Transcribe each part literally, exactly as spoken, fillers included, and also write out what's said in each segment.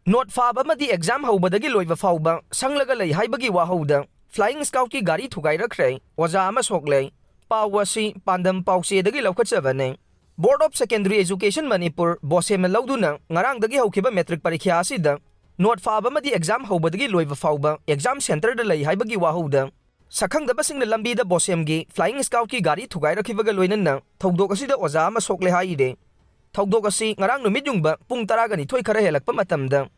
Note ꯐꯥꯕ ꯑꯃꯗꯤ exam ꯍꯧꯕꯗꯒꯤ ꯂꯣꯏꯕ ꯐꯥꯎꯕ ꯁꯪꯂꯒ ꯂꯩ ꯍꯥꯏꯕꯒꯤ ꯋꯥꯍꯧꯗ Flying Scoutꯀꯤ ꯒꯥꯔꯤ ꯊꯨꯒꯥꯏꯔꯛꯈ꯭ꯔꯦ꯫ ꯑꯣꯖꯥ ꯑꯃ ꯁꯣꯛꯂꯦ꯫ ꯄꯥꯎ ꯑꯁꯤ ꯄꯥꯟꯗꯝ ꯄꯥꯎꯆꯦꯗꯒꯤ ꯂꯧꯈꯠꯆꯕꯅꯤ꯫ Board of Secondary Education Manipur, ꯕꯣꯁꯦꯝꯅ ꯂꯧꯗꯨꯅ ꯉꯔꯥꯡꯗꯒꯤ ꯍꯧꯈꯤꯕ ꯃꯦꯇ꯭ꯔꯤꯛ ꯄꯔꯤꯈ꯭ꯌꯥ ꯑꯁꯤꯗ ꯅꯣꯠ ꯐꯥꯕ ꯑꯃꯗꯤ ꯑꯦꯛꯖꯥꯝ ꯍꯧꯕꯗꯒꯤ ꯂꯣꯏꯕ ꯐꯥꯎꯕ ꯑꯦꯛꯖꯥꯝ ꯁꯦꯟꯇꯔꯗ ꯂꯩ ꯍꯥꯏꯕꯒꯤ ꯋꯥꯍꯧꯗ ꯁꯛꯈꯪꯗꯕꯁꯤꯡꯅ ꯂꯝꯕꯤꯗ ꯕꯣꯁꯦꯝꯒꯤ Flying Scoutꯀꯤ ꯒꯥꯔꯤ ꯊꯨꯒꯥꯏꯔꯛꯈꯤꯕꯒ ꯂꯣꯏꯅꯅ ꯊꯧꯗꯣꯛ ꯑꯁꯤꯗ ꯑꯣꯖꯥ ꯑꯃ ꯁꯣꯛꯂꯦ ꯍꯥꯏꯔꯦ꯫ ꯊꯧꯗꯣꯛ ꯑꯁꯤ ꯉꯔꯥꯡ ꯅꯨꯃꯤꯠ ꯌꯨꯡꯕ ꯄꯨꯡ ꯇꯔꯥꯒ ꯅꯤꯊꯣꯏ ꯈꯔ ꯍꯦꯜꯂꯛꯄ ꯃꯇꯝꯗ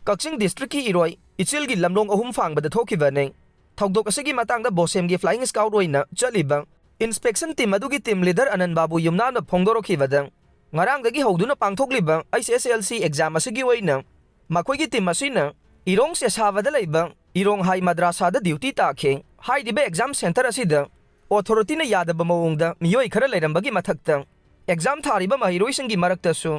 ꯀꯛꯆꯤꯡ ꯗꯤꯁꯇ꯭ꯔꯤꯛꯀꯤ ꯏꯔꯣꯏ ꯏꯆꯤꯜꯒꯤ ꯂꯝꯂꯣꯡ ꯑꯍꯨꯝ ꯐꯥꯡꯕꯗ ꯊꯣꯛꯈꯤꯕꯅꯤ꯫ ꯊꯧꯗꯣꯛ ꯑꯁꯤꯒꯤ ꯃꯇꯥꯡꯗ ꯕꯣꯁꯦꯝꯒꯤ Flying Scout ꯑꯣꯏꯅ ꯆꯠꯂꯤꯕ inspection team ꯑꯗꯨꯒꯤ team leader ꯑꯅꯟ ꯕꯥꯕꯨ ꯌꯨꯝꯅꯥꯝꯅ ꯐꯣꯡꯗꯣꯔꯛꯈꯤꯕꯗ, ꯉꯔꯥꯡꯗꯒꯤ ꯍꯧꯗꯨꯅ ꯄꯥꯡꯊꯣꯛꯂꯤꯕ H S L C exam ꯑꯁꯤꯒꯤ ꯑꯣꯏꯅ ꯃꯈꯣꯏꯒꯤ team ꯑꯁꯤꯅ ꯏꯔꯣꯡ ꯆꯦꯁꯥꯕꯗ ꯂꯩꯕ ꯏꯔꯣꯡ ꯍꯥꯏ ꯃꯗ꯭ꯔꯥꯁꯥꯗ duty ꯇꯥꯈꯤ꯫ ꯍꯥꯏꯔꯤꯕ exam center ꯑꯁꯤꯗ authorityꯅ ꯌꯥꯗꯕ ꯃꯑꯣꯡꯗ ꯃꯤꯑꯣꯏ ꯈꯔ ꯂꯩꯔꯝꯕꯒꯤ ꯃꯊꯛꯇ, exam ꯊꯥꯔꯤꯕ ꯃꯍꯩꯔꯣꯏꯁꯤꯡꯒꯤ ꯃꯔꯛꯇꯁꯨ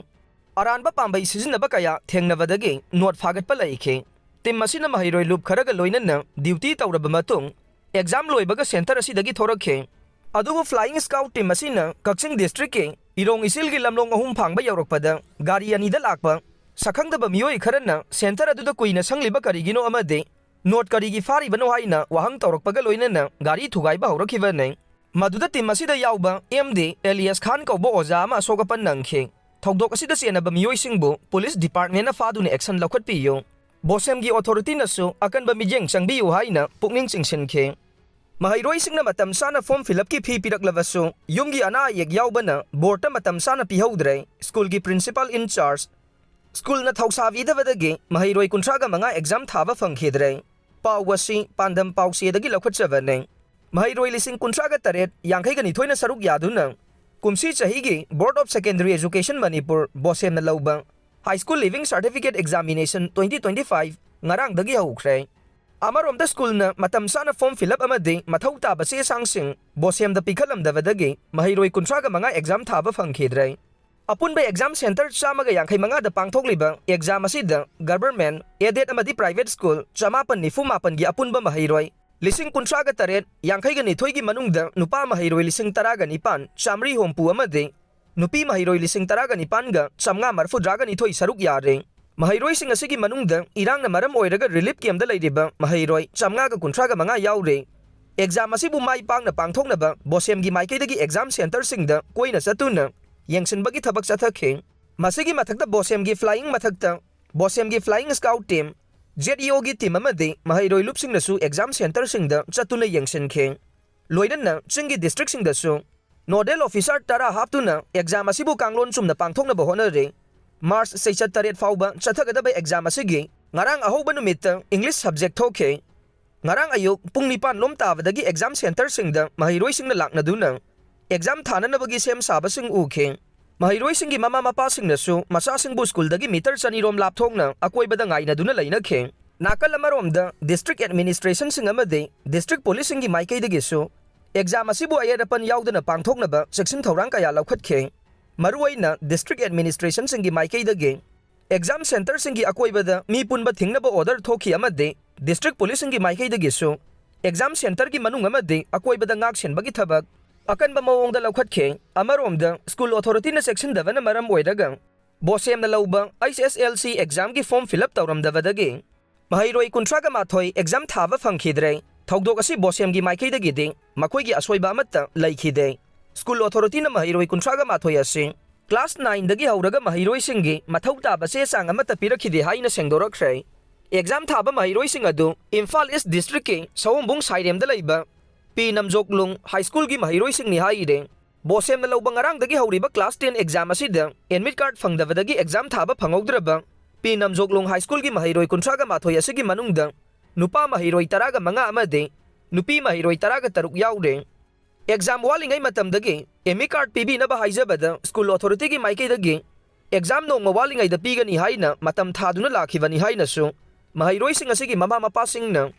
ꯑꯔꯥꯟꯕ ꯄꯥꯝꯕꯩ ꯁꯤꯖꯤꯟꯅꯕ ꯀꯌꯥ ꯊꯦꯡꯅꯕꯗꯒꯤ ꯅꯣꯠ ꯐꯥꯒꯠꯄ ꯂꯩꯈꯤ꯫ Team ꯑꯁꯤꯅ ꯃꯍꯩꯔꯣꯏ ꯂꯨꯞ ꯈꯔꯒ ꯂꯣꯏꯅꯅ duty ꯇꯧꯔꯕ ꯃꯇꯨꯡ, exam ꯂꯣꯏꯕꯒ center ꯑꯁꯤꯗꯒꯤ ꯊꯣꯔꯛꯈꯤ꯫ ꯑꯗꯨꯕꯨ Flying Scout team ꯑꯁꯤꯅ ꯀꯛꯆꯤꯡ districtꯀꯤ ꯏꯔꯣꯡ ꯏꯆꯤꯜꯒꯤ ꯂꯝꯂꯣꯡ ꯑꯍꯨꯝ ꯐꯥꯡꯕ ꯌꯧꯔꯛꯄꯗ, ꯒꯥꯔꯤ ꯑꯅꯤꯗ ꯂꯥꯛꯄ ꯁꯛꯈꯪꯗꯕ ꯃꯤꯑꯣꯏ ꯈꯔꯅ center ꯑꯗꯨꯗ ꯀꯨꯏꯅ ꯁꯪꯂꯤꯕ ꯀꯔꯤꯒꯤꯅꯣ ꯑꯃꯗꯤ ꯅꯣꯠ ꯀꯔꯤꯒꯤ ꯐꯥꯔꯤꯕꯅꯣ ꯍꯥꯏꯅ ꯋꯥꯍꯪ ꯇꯧꯔꯛꯄꯒ ꯂꯣꯏꯅꯅ ꯒꯥꯔꯤ ꯊꯨꯒꯥꯏꯕ ꯍꯧꯔꯛꯈꯤꯕꯅꯤ꯫ ꯃꯗꯨꯗ team ꯑꯁꯤꯗ ꯌꯥꯎꯕ M D ꯑꯦꯂꯤꯌꯥꯁ ꯈꯥꯟ ꯀꯧꯕ ꯑꯣꯖꯥ ꯑꯃ ꯑꯁꯣꯛ ꯑꯄꯟ ꯅꯪꯈꯤ꯫ ꯊꯧꯗꯣꯛ ꯑꯁꯤꯗ ꯆꯦꯟꯅꯕ ꯃꯤꯑꯣꯏꯁꯤꯡꯕꯨ police departmentꯅ ꯐꯥꯗꯨꯅ action ꯂꯧꯈꯠꯄꯤꯌꯨ, ꯕꯣꯁꯦꯝꯒꯤ authorityꯅꯁꯨ ꯑꯀꯟꯕ ꯃꯤꯠꯌꯦꯡ ꯆꯪꯕꯤꯌꯨ ꯍꯥꯏꯅ ꯄꯨꯛꯅꯤꯡ ꯆꯤꯡꯁꯤꯟꯈꯤ꯫ ꯃꯍꯩꯔꯣꯏꯁꯤꯡꯅ ꯃꯇꯝ ꯆꯥꯅ form fill upꯀꯤ fee ꯄꯤꯔꯛꯂꯕꯁꯨ, ꯌꯨꯝꯒꯤ ꯑꯅꯥ ꯑꯌꯦꯛ ꯌꯥꯎꯕꯅ boardꯇ ꯃꯇꯝ ꯆꯥꯅ ꯄꯤꯍꯧꯗ꯭ꯔꯦ꯫ Schoolꯒꯤ principal in charge, schoolꯅ ꯊꯧꯁꯥꯕꯤꯗꯕꯗꯒꯤ ꯃꯍꯩꯔꯣꯏ ꯀꯨꯟꯊ꯭ꯔꯥꯒ ꯃꯉꯥ exam ꯊꯥꯕ ꯐꯪꯈꯤꯗ꯭ꯔꯦ꯫ ꯄꯥꯎ ꯑꯁꯤ ꯄꯥꯟꯗꯝ ꯄꯥꯎꯆꯦꯗꯒꯤ ꯂꯧꯈꯠꯆꯕꯅꯤ꯫ ꯃꯍꯩꯔꯣꯏ ꯂꯤꯁꯤꯡ ꯀꯨꯟꯊ꯭ꯔꯥꯒ ꯇꯔꯦꯠ ꯌꯥꯡꯈꯩꯒ ꯅꯤꯊꯣꯏꯅ ꯁꯔꯨꯛ ꯌꯥꯗꯨꯅ ꯀꯨꯝꯁꯤ ꯆꯍꯤꯒꯤ Board of Secondary Education Manipur, ꯕꯣꯁꯦꯝꯅ ꯂꯧꯕ High School Leaving Certificate Examination twenty twenty-five ꯉꯔꯥꯡꯗꯒꯤ ꯍꯧꯈ꯭ꯔꯦ꯫ ꯑꯃꯔꯣꯝꯗ schoolꯅ ꯃꯇꯝ ꯆꯥꯅ form fill up ꯑꯃꯗꯤ ꯃꯊꯧ ꯇꯥꯕ ꯆꯦ ꯆꯥꯡꯁꯤꯡ ꯕꯣꯁꯦꯝꯗ ꯄꯤꯈꯠꯂꯝꯗꯕꯗꯒꯤ ꯃꯍꯩꯔꯣꯏ ꯀꯨꯟꯊ꯭ꯔꯥꯒ ꯃꯉꯥ exam ꯊꯥꯕ ꯐꯪꯈꯤꯗ꯭ꯔꯦ꯫ ꯑꯄꯨꯟꯕ exam center ꯆꯥꯝꯃꯒ ꯌꯥꯡꯈꯩ ꯃꯉꯥꯗ ꯄꯥꯡꯊꯣꯛꯂꯤꯕ exam ꯑꯁꯤꯗ government, aided ꯑꯃꯗꯤ private school ꯆꯃꯥꯄꯟ ꯅꯤꯐꯨ ꯃꯥꯄꯟꯒꯤ ꯑꯄꯨꯟꯕ ꯃꯍꯩꯔꯣꯏ ꯂꯤꯁꯤꯡ ꯀꯨꯟꯊ꯭ꯔꯥꯒ ꯇꯔꯦꯠ ꯌꯥꯡꯈꯩꯒ ꯅꯤꯊꯣꯏꯒꯤ ꯃꯅꯨꯡꯗ ꯅꯨꯄꯥ ꯃꯍꯩꯔꯣꯏ ꯂꯤꯁꯤꯡ ꯇꯔꯥꯒ ꯅꯤꯄꯥꯟ ꯆꯥꯝꯃꯔꯤ ꯍꯨꯝꯐꯨ ꯑꯃꯗꯤ ꯅꯨꯄꯤ ꯃꯍꯩꯔꯣꯏ ꯂꯤꯁꯤꯡ ꯇꯔꯥꯒ ꯅꯤꯄꯥꯟꯒ ꯆꯥꯝꯃꯉꯥ ꯃꯔꯤꯐꯨꯇꯔꯥꯒ ꯅꯤꯊꯣꯏ ꯁꯔꯨꯛ ꯌꯥꯔꯦ꯫ ꯃꯍꯩꯔꯣꯏꯁꯤꯡ ꯑꯁꯤꯒꯤ ꯃꯅꯨꯡꯗ ꯏꯔꯥꯡꯅ ꯃꯔꯝ ꯑꯣꯏꯔꯒ ꯔꯤꯂꯤꯐ ꯀꯦꯝꯗ ꯂꯩꯔꯤꯕ ꯃꯍꯩꯔꯣꯏ ꯆꯥꯝꯃꯉꯥꯒ ꯀꯨꯟꯊ꯭ꯔꯥꯒ ꯃꯉꯥ ꯌꯥꯎꯔꯦ꯫ ꯑꯦꯛꯖꯥꯝ ꯑꯁꯤꯕꯨ ꯃꯥꯏ ꯄꯥꯛꯅ ꯄꯥꯡꯊꯣꯛꯅꯕ ꯕꯣꯁꯦꯝꯒꯤ ꯃꯥꯏꯀꯩꯗꯒꯤ ꯑꯦꯛꯖꯥꯝ ꯁꯦꯟꯇꯔꯁꯤꯡꯗ ꯀꯣꯏꯅ ꯆꯠꯇꯨꯅ ꯌꯦꯡꯁꯤꯟꯕꯒꯤ ꯊꯕꯛ ꯆꯠꯊꯈꯤ꯫ ꯃꯁꯤꯒꯤ ꯃꯊꯛꯇ ꯕꯣꯁꯦꯝꯒꯤ ꯐ꯭ꯂꯥꯏꯌꯤꯡ ꯃꯊꯛꯇ ꯕꯣꯁꯦꯝꯒꯤ ꯐ꯭ꯂꯥꯏꯌꯤꯡ ꯁ꯭ꯀꯥꯎꯠ ꯇꯤꯝ, ꯖꯦꯠ ꯏ ꯑꯣꯒꯤ ꯇꯤꯝ ꯑꯃꯗꯤ ꯃꯍꯩꯔꯣꯏ ꯂꯨꯞꯁꯤꯡꯅꯁꯨ ꯑꯦꯛꯖꯥꯝ ꯁꯦꯟꯇꯔꯁꯤꯡꯗ ꯆꯠꯇꯨꯅ ꯌꯦꯡꯁꯤꯟꯈꯤ꯫ ꯂꯣꯏꯅꯅ ꯆꯤꯡꯒꯤ ꯗꯤꯁꯇ꯭ꯔꯤꯛꯁꯤꯡꯗꯁꯨ ꯅꯣꯗꯦꯜ ꯑꯣꯐꯤꯁꯥꯔ ꯇꯔꯥ ꯍꯥꯞꯇꯨꯅ ꯑꯦꯛꯖꯥꯝ ꯑꯁꯤꯕꯨ ꯀꯥꯡꯂꯣꯟ ꯆꯨꯝꯅ ꯄꯥꯡꯊꯣꯛꯅꯕ ꯍꯣꯠꯅꯔꯤ꯫ ꯃꯥꯔꯆ ꯆꯩꯆꯠ ꯇꯔꯦꯠ ꯐꯥꯎꯕ ꯆꯠꯊꯒꯗꯕ ꯑꯦꯛꯖꯥꯝ ꯑꯁꯤꯒꯤ ꯉꯔꯥꯡ ꯑꯍꯧꯕ ꯅꯨꯃꯤꯠꯇ ꯏꯪꯂꯤꯁ ꯁꯕꯖꯦꯛ ꯊꯣꯛꯈꯤ꯫ ꯉꯔꯥꯡ ꯑꯌꯨꯛ ꯄꯨꯡ ꯅꯤꯄꯥꯟ ꯂꯣꯝ ꯇꯥꯕꯗꯒꯤ ꯑꯦꯛꯖꯥꯝ ꯁꯦꯟꯇꯔꯁꯤꯡꯗ ꯃꯍꯩꯔꯣꯏꯁꯤꯡꯅ ꯂꯥꯛꯅꯗꯨꯅ ꯑꯦꯛꯖꯥꯝ ꯊꯥꯅꯅꯕꯒꯤ ꯁꯦꯝ ꯁꯥꯕꯁꯤꯡ ꯎꯈꯤ꯫ ꯃꯍꯩꯔꯣꯏꯁꯤꯡꯒꯤ ꯃꯃꯥ ꯃꯄꯥꯁꯤꯡꯅꯁꯨ ꯃꯆꯥꯁꯤꯡꯕꯨ ꯁ꯭ꯀꯨꯜꯗꯒꯤ ꯃꯤꯇꯔ ꯆꯅꯤ ꯔꯣꯝ ꯂꯥꯞꯊꯣꯛꯅ ꯑꯀꯣꯏꯕꯗ ꯉꯥꯏꯅꯗꯨꯅ ꯂꯩꯅꯈꯤ꯫ ꯅꯥꯀꯜ ꯑꯃꯔꯣꯝꯗ ꯗꯤꯁꯇ꯭ꯔꯤꯛ ꯑꯦꯗꯃꯤꯅꯤꯁꯇ꯭ꯔꯦꯁꯟꯁꯤꯡ ꯑꯃꯗꯤ ꯗꯤꯁꯇ꯭ꯔꯤꯛ ꯄꯨꯂꯤꯁꯁꯤꯡꯒꯤ ꯃꯥꯏꯀꯩꯗꯒꯤꯁꯨ ꯑꯦꯛꯖꯥꯝ ꯑꯁꯤꯕꯨ ꯑꯌꯦꯠ ꯑꯄꯟ ꯌꯥꯎꯗꯅ ꯄꯥꯡꯊꯣꯛꯅꯕ ꯆꯦꯛꯁꯤꯟ ꯊꯧꯔꯥꯡ ꯀꯌꯥ ꯂꯧꯈꯠꯈꯤ꯫ ꯃꯔꯨꯑꯣꯏꯅ ꯗꯤꯁꯇ꯭ꯔꯤꯛ ꯑꯦꯗꯃꯤꯅꯤꯁꯇ꯭ꯔꯦꯁꯟꯁꯤꯡꯒꯤ ꯃꯥꯏꯀꯩꯗꯒꯤ ꯑꯦꯛꯖꯥꯝ ꯁꯦꯟꯇꯔꯁꯤꯡꯒꯤ ꯑꯀꯣꯏꯕꯗ ꯃꯤ ꯄꯨꯟꯕ ꯊꯤꯡꯅꯕ ꯑꯣꯔꯗꯔ ꯊꯣꯛꯈꯤ ꯑꯃꯗꯤ ꯗꯤꯁꯇ꯭ꯔꯤꯛ ꯄꯨꯂꯤꯁꯁꯤꯡꯒꯤ ꯃꯥꯏꯀꯩꯗꯒꯤꯁꯨ ꯑꯦꯛꯖꯥꯝ ꯁꯦꯟꯇꯔꯒꯤ ꯃꯅꯨꯡ ꯑꯃꯗꯤ ꯑꯀꯣꯏꯕꯗ ꯉꯥꯛ ꯁꯦꯟꯕꯒꯤ ꯊꯕꯛ ꯑꯀꯟꯕ ꯃꯑꯣꯡꯗ ꯂꯧꯈꯠꯈꯤ꯫ ꯑꯃꯔꯣꯝꯗ ꯁ꯭ꯀꯨꯜ ꯑꯣꯊꯣꯔꯤꯇꯤꯅ ꯆꯦꯛꯁꯤꯟꯗꯕꯅ ꯃꯔꯝ ꯑꯣꯏꯔꯒ ꯕꯣꯁꯦꯝꯅ ꯂꯧꯕ ꯑꯩꯆ ꯑꯦꯁ ꯑꯦꯜ ꯁꯤ ꯑꯦꯛꯖꯥꯝꯒꯤ ꯐꯣꯔꯝ ꯐꯤꯜ ꯑꯞ ꯇꯧꯔꯝꯗꯕꯗꯒꯤ ꯃꯍꯩꯔꯣꯏ ꯀꯨꯟꯊ꯭ꯔꯥꯒ ꯃꯥꯊꯣꯏ ꯑꯦꯛꯖꯥꯝ ꯊꯥꯕ ꯐꯪꯈꯤꯗ꯭ꯔꯦ꯫ ꯊꯧꯗꯣꯛ ꯑꯁꯤ ꯕꯣꯁꯦꯝꯒꯤ ꯃꯥꯏꯀꯩꯗꯒꯤꯗꯤ ꯃꯈꯣꯏꯒꯤ ꯑꯁꯣꯏꯕ ꯑꯃꯠꯇ ꯂꯩꯈꯤꯗꯦ꯫ ꯁ꯭ꯀꯨꯜ ꯑꯣꯊꯣꯔꯤꯇꯤꯅ ꯃꯍꯩꯔꯣꯏ ꯀꯨꯟꯊ꯭ꯔꯥꯒ ꯃꯥꯊꯣꯏ ꯑꯁꯤ ꯀ꯭ꯂꯥꯁ ꯅꯥꯏꯟꯗꯒꯤ ꯍꯧꯔꯒ ꯃꯍꯩꯔꯣꯏꯁꯤꯡꯒꯤ ꯃꯊꯧ ꯇꯥꯕ ꯆꯦ ꯆꯥꯡ ꯑꯃꯠꯇ ꯄꯤꯔꯛꯈꯤꯗꯦ ꯍꯥꯏꯅ ꯁꯦꯡꯗꯣꯔꯛꯈ꯭ꯔꯦ꯫ ꯑꯦꯛꯖꯥꯝ ꯊꯥꯕ ꯃꯍꯩꯔꯣꯏꯁꯤꯡ ꯑꯗꯨ ꯏꯝꯐꯥꯜ ꯏꯁ ꯗꯤꯁꯇ꯭ꯔꯤꯛꯀꯤ ꯁꯑꯣꯝꯕꯨꯡ ꯁꯥꯏꯔꯦꯝꯗ ꯂꯩꯕ ꯄꯤ ꯅꯝꯖꯣꯛꯂꯨꯡ ꯍꯥꯏ ꯁ꯭ꯀꯨꯜꯒꯤ ꯃꯍꯩꯔꯣꯏꯁꯤꯡꯅꯤ ꯍꯥꯏꯔꯦ꯫ ꯕꯣꯁꯦꯝꯅ ꯂꯧꯕ ꯉꯔꯥꯡꯗꯒꯤ ꯍꯧꯔꯤꯕ ꯀ꯭ꯂꯥꯁ ꯇꯦꯟ ꯑꯦꯛꯖꯥꯝ ꯑꯁꯤꯗ ꯑꯦꯗꯃꯤꯠ ꯀꯥꯔꯗ ꯐꯪꯗꯕꯗꯒꯤ ꯑꯦꯛꯖꯥꯝ ꯊꯥꯕ ꯐꯪꯍꯧꯗ꯭ꯔꯕ ꯄꯤ ꯅꯝꯖꯣꯛꯂꯣꯡ ꯍꯥꯏ ꯁ꯭ꯀꯨꯜꯒꯤ ꯃꯍꯩꯔꯣꯏ ꯀꯨꯟꯊ꯭ꯔꯥꯒ ꯃꯥꯊꯣꯏ ꯑꯁꯤꯒꯤ ꯃꯅꯨꯡꯗ ꯅꯨꯄꯥ ꯃꯍꯩꯔꯣꯏ ꯇꯔꯥꯒ ꯃꯉꯥ ꯑꯃꯗꯤ ꯅꯨꯄꯤ ꯃꯍꯩꯔꯣꯏ ꯇꯔꯥꯒ ꯇꯔꯨꯛ ꯌꯥꯎꯔꯦ꯫ ꯑꯦꯛꯖꯥꯝ ꯋꯥꯠꯂꯤꯉꯩ ꯃꯇꯝꯗꯒꯤ ꯑꯦꯗꯃꯤꯠ ꯀꯥꯔꯗ ꯄꯤꯕꯤꯅꯕ ꯍꯥꯏꯖꯕꯗ ꯁ꯭ꯀꯨꯜ ꯑꯣꯊꯣꯔꯤꯇꯤꯒꯤ ꯃꯥꯏꯀꯩꯗꯒꯤ ꯑꯦꯛꯖꯥꯝ ꯅꯣꯡꯃ ꯋꯥꯠꯂꯤꯉꯩꯗ ꯄꯤꯒꯅꯤ ꯍꯥꯏꯅ ꯃꯇꯝ ꯊꯥꯗꯨꯅ ꯂꯥꯛꯈꯤꯕꯅꯤ ꯍꯥꯏꯅꯁꯨ ꯃꯍꯩꯔꯣꯏꯁꯤꯡ ꯑꯁꯤꯒꯤ ꯃꯃꯥ ꯃꯄꯥꯁꯤꯡꯅ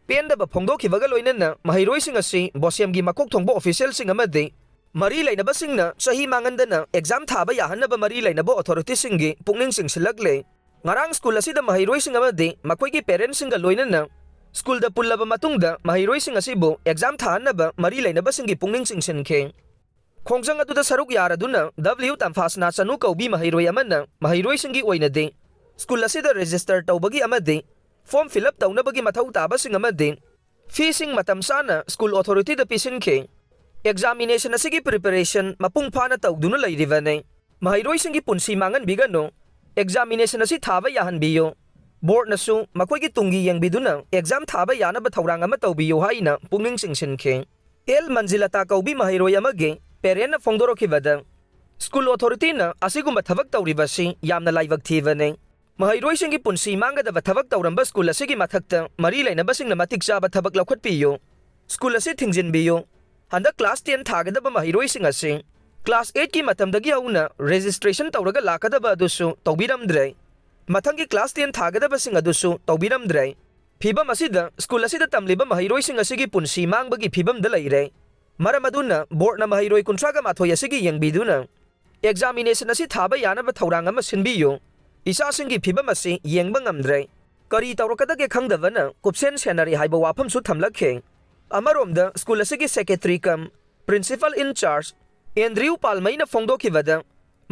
ꯄꯦꯟꯗꯕ ꯐꯣꯡꯗꯣꯛꯈꯤꯕꯒ ꯂꯣꯏꯅꯅ ꯃꯍꯩꯔꯣꯏꯁꯤꯡ ꯑꯁꯤ ꯕꯣꯁꯦꯝꯒꯤ ꯃꯀꯣꯛ ꯊꯣꯡꯕ ꯑꯣꯐꯤꯁꯤꯌꯦꯜꯁꯤꯡ ꯑꯃꯗꯤ ꯃꯔꯤ ꯂꯩꯅꯕꯁꯤꯡꯅ ꯆꯍꯤ ꯃꯥꯡꯍꯟꯗꯅ ꯑꯦꯛꯖꯥꯝ ꯊꯥꯕ ꯌꯥꯍꯟꯅꯕ ꯃꯔꯤ ꯂꯩꯅꯕ ꯑꯣꯊꯣꯔꯤꯇꯤꯁꯤꯡꯒꯤ ꯄꯨꯛꯅꯤꯡ ꯆꯤꯡꯁꯤꯜꯂꯛꯂꯦ꯫ ꯉꯔꯥꯡ ꯁ꯭ꯀꯨꯜ ꯑꯁꯤꯗ ꯃꯍꯩꯔꯣꯏꯁꯤꯡ ꯑꯃꯗꯤ ꯃꯈꯣꯏꯒꯤ ꯄꯦꯔꯦꯟꯠꯁꯤꯡꯒ ꯂꯣꯏꯅꯅ ꯁ꯭ꯀꯨꯜꯗ ꯄꯨꯜꯂꯕ ꯃꯇꯨꯡꯗ ꯃꯍꯩꯔꯣꯏꯁꯤꯡ ꯑꯁꯤꯕꯨ ꯑꯦꯛꯖꯥꯝ ꯊꯥꯍꯟꯅꯕ ꯃꯔꯤ ꯂꯩꯅꯕꯁꯤꯡꯒꯤ ꯄꯨꯛꯅꯤꯡ ꯆꯤꯡꯁꯤꯟꯈꯤ꯫ ꯈꯣꯡꯖꯪ ꯑꯗꯨꯗ ꯁꯔꯨꯛ ꯌꯥꯔꯗꯨꯅ ꯗꯕ꯭ꯂꯤꯎ ꯇꯝꯐꯥꯁꯅꯥ ꯆꯅꯨ ꯀꯧꯕꯤ ꯃꯍꯩꯔꯣꯏ ꯑꯃꯅ ꯃꯍꯩꯔꯣꯏꯁꯤꯡꯒꯤ ꯑꯣꯏꯅꯗꯤ ꯁ꯭ꯀꯨꯜ ꯑꯁꯤꯗ ꯔꯦꯖꯤꯁꯇꯔ ꯇꯧꯕꯒꯤ ꯑꯃꯗꯤ ꯐꯣꯔꯝ ꯐꯤꯜ ꯑꯞ ꯇꯧꯅꯕꯒꯤ ꯃꯊꯧ ꯇꯥꯕꯁꯤꯡ ꯑꯃꯗꯤ ꯐꯤꯁꯤꯡ ꯃꯇꯝ ꯆꯥꯅ ꯁ꯭ꯀꯨꯜ ꯑꯣꯊꯣꯔꯤꯇꯤꯗ ꯄꯤꯁꯤꯟꯈꯤ꯫ ꯑꯦꯛꯖꯥꯃꯤꯅꯦꯁꯟ ꯑꯁꯤꯒꯤ ꯄ꯭ꯔꯤꯄꯦꯔꯦꯁꯟ ꯃꯄꯨꯡ ꯐꯥꯅ ꯇꯧꯗꯨꯅ ꯂꯩꯔꯤꯕꯅꯤ꯫ ꯃꯍꯩꯔꯣꯏꯁꯤꯡꯒꯤ ꯄꯨꯟꯁꯤ ꯃꯥꯡꯍꯟꯕꯤꯒꯅꯨ꯫ ꯑꯦꯛꯖꯥꯃꯤꯅꯦꯁꯟ ꯑꯁꯤ ꯊꯥꯕ ꯌꯥꯍꯟꯕꯤꯌꯨ꯫ ꯕꯣꯔꯗꯅꯁꯨ ꯃꯈꯣꯏꯒꯤ ꯇꯨꯡꯒꯤ ꯌꯦꯡꯕꯤꯗꯨꯅ ꯑꯦꯛꯖꯥꯝ ꯊꯥꯕ ꯌꯥꯅꯕ ꯊꯧꯔꯥꯡ ꯑꯃ ꯇꯧꯕꯤꯌꯨ ꯍꯥꯏꯅ ꯄꯨꯛꯅꯤꯡ ꯆꯤꯡꯁꯤꯟꯈꯤ꯫ ꯑꯦꯜ ꯃꯟꯖꯤꯂꯇꯥ ꯀꯧꯕꯤ ꯃꯍꯩꯔꯣꯏ ꯑꯃꯒꯤ ꯄꯦꯔꯦꯟꯅ ꯐꯣꯡꯗꯣꯔꯛꯈꯤꯕꯗ, ꯁ꯭ꯀꯨꯜ ꯑꯣꯊꯣꯔꯤꯇꯤꯅ ꯑꯁꯤꯒꯨꯝꯕ ꯊꯕꯛ ꯇꯧꯔꯤꯕꯁꯤ ꯌꯥꯝꯅ ꯂꯥꯏꯕꯛ ꯊꯤꯕꯅꯤ꯫ ꯃꯍꯩꯔꯣꯏꯁꯤꯡꯒꯤ ꯄꯨꯟꯁꯤ ꯃꯥꯡꯒꯗꯕ ꯊꯕꯛ ꯇꯧꯔꯝꯕ ꯁ꯭ꯀꯨꯜ ꯑꯁꯤꯒꯤ ꯃꯊꯛꯇ ꯃꯔꯤ ꯂꯩꯅꯕꯁꯤꯡꯅ ꯃꯇꯤꯛ ꯆꯥꯕ ꯊꯕꯛ ꯂꯧꯈꯠꯄꯤꯌꯨ꯫ ꯁ꯭ꯀꯨꯜ ꯑꯁꯤ ꯊꯤꯡꯖꯤꯟꯕꯤꯌꯨ꯫ ꯍꯟꯗꯛ ꯀ꯭ꯂꯥꯁ ꯇꯦꯟ ꯊꯥꯒꯗꯕ ꯃꯍꯩꯔꯣꯏꯁꯤꯡ ꯑꯁꯤ ꯀ꯭ꯂꯥꯁ ꯑꯩꯠꯀꯤ ꯃꯇꯝꯗꯒꯤ ꯍꯧꯅ ꯔꯦꯖꯤꯁꯇ꯭ꯔꯦꯁꯟ ꯇꯧꯔꯒ ꯂꯥꯛꯀꯗꯕ ꯑꯗꯨꯁꯨ ꯇꯧꯕꯤꯔꯝꯗ꯭ꯔꯦ꯫ ꯃꯊꯪꯒꯤ ꯀ꯭ꯂꯥꯁ ꯇꯦꯟ ꯊꯥꯒꯗꯕꯁꯤꯡ ꯑꯗꯨꯁꯨ ꯇꯧꯕꯤꯔꯝꯗ꯭ꯔꯦ꯫ ꯐꯤꯚꯝ ꯑꯁꯤꯗ ꯁ꯭ꯀꯨꯜ ꯑꯁꯤꯗ ꯇꯝꯂꯤꯕ ꯃꯍꯩꯔꯣꯏꯁꯤꯡ ꯑꯁꯤꯒꯤ ꯄꯨꯟꯁꯤ ꯃꯥꯡꯕꯒꯤ ꯐꯤꯚꯝꯗ ꯂꯩꯔꯦ꯫ ꯃꯔꯝ ꯑꯗꯨꯅ ꯕꯣꯔꯗꯅ ꯃꯍꯩꯔꯣꯏ ꯀꯨꯟꯊ꯭ꯔꯥꯒ ꯃꯥꯊꯣꯏ ꯑꯁꯤꯒꯤ ꯌꯦꯡꯕꯤꯗꯨꯅ ꯑꯦꯛꯖꯥꯃꯤꯅꯦꯁꯟ ꯑꯁꯤ ꯊꯥꯕ ꯌꯥꯅꯕ ꯊꯧꯔꯥꯡ ꯑꯃ ꯁꯤꯟꯕꯤꯌꯨ꯫ ꯏꯆꯥꯁꯤꯡꯒꯤ ꯐꯤꯚꯝ ꯑꯁꯤ ꯌꯦꯡꯕ ꯉꯝꯗ꯭ꯔꯦ꯫ ꯀꯔꯤ ꯇꯧꯔꯛꯀꯗꯒꯦ ꯈꯪꯗꯕꯅ ꯀꯨꯞꯁꯦꯟ ꯁꯦꯟꯅꯔꯦ ꯍꯥꯏꯕ ꯋꯥꯐꯝꯁꯨ ꯊꯝꯂꯛꯈꯤ꯫ ꯑꯃꯔꯣꯝꯗ ꯁ꯭ꯀꯨꯜ ꯑꯁꯤꯒꯤ ꯁꯦꯀ꯭ꯔꯦꯇꯔꯤ ꯀꯝ ꯄ꯭ꯔꯤꯟꯁꯤꯄꯜ ꯏꯟ ꯆꯥꯔꯖ ꯑꯦꯟꯗ꯭ꯔꯤꯌꯨ ꯄꯥꯜꯃꯩꯅ ꯐꯣꯡꯗꯣꯛꯈꯤꯕꯗ,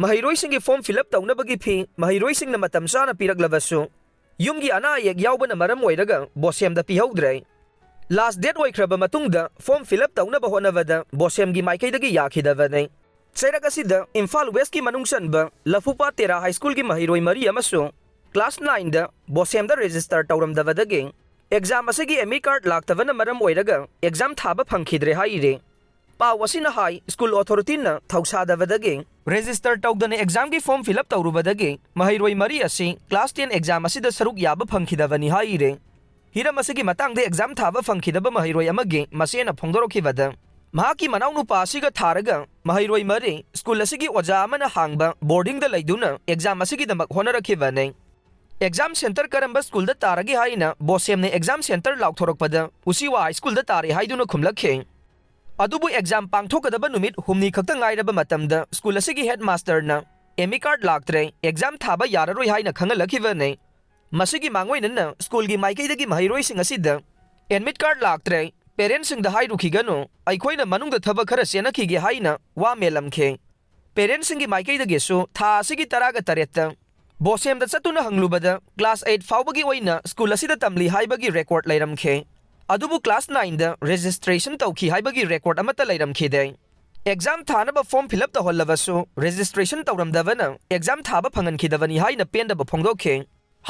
ꯃꯍꯩꯔꯣꯏꯁꯤꯡꯒꯤ ꯐꯣꯔꯝ ꯐꯤꯜ ꯑꯞ ꯇꯧꯅꯕꯒꯤ ꯐꯤ ꯃꯍꯩꯔꯣꯏꯁꯤꯡꯅ ꯃꯇꯝ ꯆꯥꯅ ꯄꯤꯔꯛꯂꯕꯁꯨ, ꯌꯨꯝꯒꯤ ꯑꯅꯥ ꯑꯌꯦꯛ ꯌꯥꯎꯕꯅ ꯃꯔꯝ ꯑꯣꯏꯔꯒ ꯕꯣꯁꯦꯝꯗ ꯄꯤꯍꯧꯗ꯭ꯔꯦ꯫ ꯂꯥꯁ ꯗꯦꯠ ꯑꯣꯏꯈ꯭ꯔꯕ ꯃꯇꯨꯡꯗ ꯐꯣꯔꯝ ꯐꯤꯜ ꯑꯞ ꯇꯧꯅꯕ ꯍꯣꯠꯅꯕꯗ ꯕꯣꯁꯦꯝꯒꯤ ꯃꯥꯏꯀꯩꯗꯒꯤ ꯌꯥꯈꯤꯗꯕꯅꯤ꯫ ꯆꯩꯔꯛ ꯑꯁꯤꯗ ꯏꯝꯐꯥꯜ ꯋꯦꯁꯀꯤ ꯃꯅꯨꯡ ꯆꯟꯕ ꯂꯐꯨꯄꯥꯠ ꯇꯦꯔꯥ ꯍꯥꯏ ꯁ꯭ꯀꯨꯜꯒꯤ ꯃꯍꯩꯔꯣꯏ ꯃꯔꯤ ꯑꯃꯁꯨ ꯀ꯭ꯂꯥꯁ ꯅꯥꯏꯟꯗ ꯕꯣꯁꯦꯝꯗ ꯔꯦꯖꯤꯁꯇꯔ ꯇꯧꯔꯝꯗꯕꯗꯒꯤ ꯑꯦꯛꯖꯥꯝ ꯑꯁꯤꯒꯤ ꯑꯦꯗꯃꯤꯠ ꯀꯥꯔꯗ ꯂꯥꯛꯇꯕꯅ ꯃꯔꯝ ꯑꯣꯏꯔꯒ ꯑꯦꯛꯖꯥꯝ ꯊꯥꯕ ꯐꯪꯈꯤꯗ꯭ꯔꯦ ꯍꯥꯏꯔꯤ꯫ ꯄꯥꯎ ꯑꯁꯤꯅ ꯍꯥꯏ, ꯁ꯭ꯀꯨꯜ ꯑꯣꯊꯣꯔꯤꯇꯤꯅ ꯊꯧꯁꯥꯗꯕꯗꯒꯤ ꯔꯦꯖꯤꯁꯇꯔ ꯇꯧꯗꯅ ꯑꯦꯛꯖꯥꯝꯒꯤ ꯐꯣꯔꯝ ꯐꯤꯜ ꯑꯞ ꯇꯧꯔꯨꯕꯗꯒꯤ ꯃꯍꯩꯔꯣꯏ ꯃꯔꯤ ꯑꯁꯤ ꯀ꯭ꯂꯥꯁ ꯇꯦꯟ ꯑꯦꯛꯖꯥꯝ ꯑꯁꯤꯗ ꯁꯔꯨꯛ ꯌꯥꯕ ꯐꯪꯈꯤꯗꯕꯅꯤ ꯍꯥꯏꯔꯤ꯫ ꯍꯤꯔꯝ ꯑꯁꯤꯒꯤ ꯃꯇꯥꯡꯗ ꯑꯦꯛꯖꯥꯝ ꯊꯥꯕ ꯐꯪꯈꯤꯗꯕ ꯃꯍꯩꯔꯣꯏ ꯑꯃꯒꯤ ꯃꯆꯦꯅ ꯐꯣꯡꯗꯣꯔꯛꯈꯤꯕꯗ, ꯃꯍꯥꯛꯀꯤ ꯃꯅꯥꯎꯅꯨꯄꯥ ꯑꯁꯤꯒ ꯊꯥꯔꯒ ꯃꯍꯩꯔꯣꯏ ꯃꯔꯤ ꯁ꯭ꯀꯨꯜ ꯑꯁꯤꯒꯤ ꯑꯣꯖꯥ ꯑꯃꯅ ꯍꯥꯡꯕ ꯕꯣꯔꯗꯤꯡꯗ ꯂꯩꯗꯨꯅ ꯑꯦꯛꯖꯥꯝ ꯑꯁꯤꯒꯤꯗꯃꯛ ꯍꯣꯠꯅꯔꯛꯈꯤꯕꯅꯤ꯫ ꯑꯦꯛꯖꯥꯝ ꯁꯦꯟꯇꯔ ꯀꯔꯝꯕ ꯁ꯭ꯀꯨꯜꯗ ꯇꯥꯔꯒꯦ ꯍꯥꯏꯅ ꯕꯣꯁꯦꯝꯅ ꯑꯦꯛꯖꯥꯝ ꯁꯦꯟꯇꯔ ꯂꯥꯎꯊꯣꯔꯛꯄꯗ ꯎꯆꯤꯋꯥ ꯍꯥꯏ ꯁ꯭ꯀꯨꯜꯗ ꯇꯥꯔꯦ ꯍꯥꯏꯗꯨꯅ ꯈꯨꯝꯂꯛꯈꯤ꯫ ꯑꯗꯨꯕꯨ ꯑꯦꯛꯖꯥꯝ ꯄꯥꯡꯊꯣꯛꯀꯗꯕ ꯅꯨꯃꯤꯠ ꯍꯨꯝꯅꯤ ꯈꯛꯇ ꯉꯥꯏꯔꯕ ꯃꯇꯝꯗ ꯁ꯭ꯀꯨꯜ ꯑꯁꯤꯒꯤ ꯍꯦꯗ ꯃꯥꯁꯇꯔꯅ ꯑꯦꯗꯃꯤꯠ ꯀꯥꯔꯗ ꯂꯥꯛꯇ꯭ꯔꯦ, ꯑꯦꯛꯖꯥꯝ ꯊꯥꯕ ꯌꯥꯔꯔꯣꯏ ꯍꯥꯏꯅ ꯈꯪꯍꯜꯂꯛꯈꯤꯕꯅꯤ꯫ ꯃꯁꯤꯒꯤ ꯃꯥꯡꯑꯣꯏꯅꯅ ꯁ꯭ꯀꯨꯜꯒꯤ ꯃꯥꯏꯀꯩꯗꯒꯤ ꯃꯍꯩꯔꯣꯏꯁꯤꯡ ꯑꯁꯤꯗ ꯑꯦꯗꯃꯤꯠ ꯀꯥꯔꯗ ꯂꯥꯛꯇ꯭ꯔꯦ, ꯄꯦꯔꯦꯟꯁꯁꯤꯡꯗ ꯍꯥꯏꯔꯨꯈꯤꯒꯅꯨ, ꯑꯩꯈꯣꯏꯅ ꯃꯅꯨꯡꯗ ꯊꯕꯛ ꯈꯔ ꯆꯦꯟꯅꯈꯤꯒꯦ ꯍꯥꯏꯅ ꯋꯥ ꯃꯦꯜꯂꯝꯈꯤ꯫ ꯄꯦꯔꯦꯟꯁꯁꯤꯡꯒꯤ ꯃꯥꯏꯀꯩꯗꯒꯤꯁꯨ ꯊꯥ ꯑꯁꯤꯒꯤ ꯇꯔꯥꯒ ꯇꯔꯦꯠꯇ ꯕꯣꯁꯦꯝꯗ ꯆꯠꯇꯨꯅ ꯍꯪꯂꯨꯕꯗ class eight ꯐꯥꯎꯕꯒꯤ ꯑꯣꯏꯅ school ꯑꯁꯤꯗ ꯇꯝꯂꯤ ꯍꯥꯏꯕꯒꯤ record ꯂꯩꯔꯝꯈꯤ꯫ ꯑꯗꯨꯕꯨ class nineꯗ registration ꯇꯧꯈꯤ ꯍꯥꯏꯕꯒꯤ record ꯑꯃꯠꯇ ꯂꯩꯔꯝꯈꯤꯗꯦ꯫ Exam ꯊꯥꯅꯕ form fill up ꯇꯧꯍꯜꯂꯕꯁꯨ registration ꯇꯧꯔꯝꯗꯕꯅ exam ꯊꯥꯕ ꯐꯪꯍꯟꯈꯤꯗꯕꯅꯤ ꯍꯥꯏꯅ ꯄꯦꯟꯗꯕ ꯐꯣꯡꯗꯣꯛꯈꯤ꯫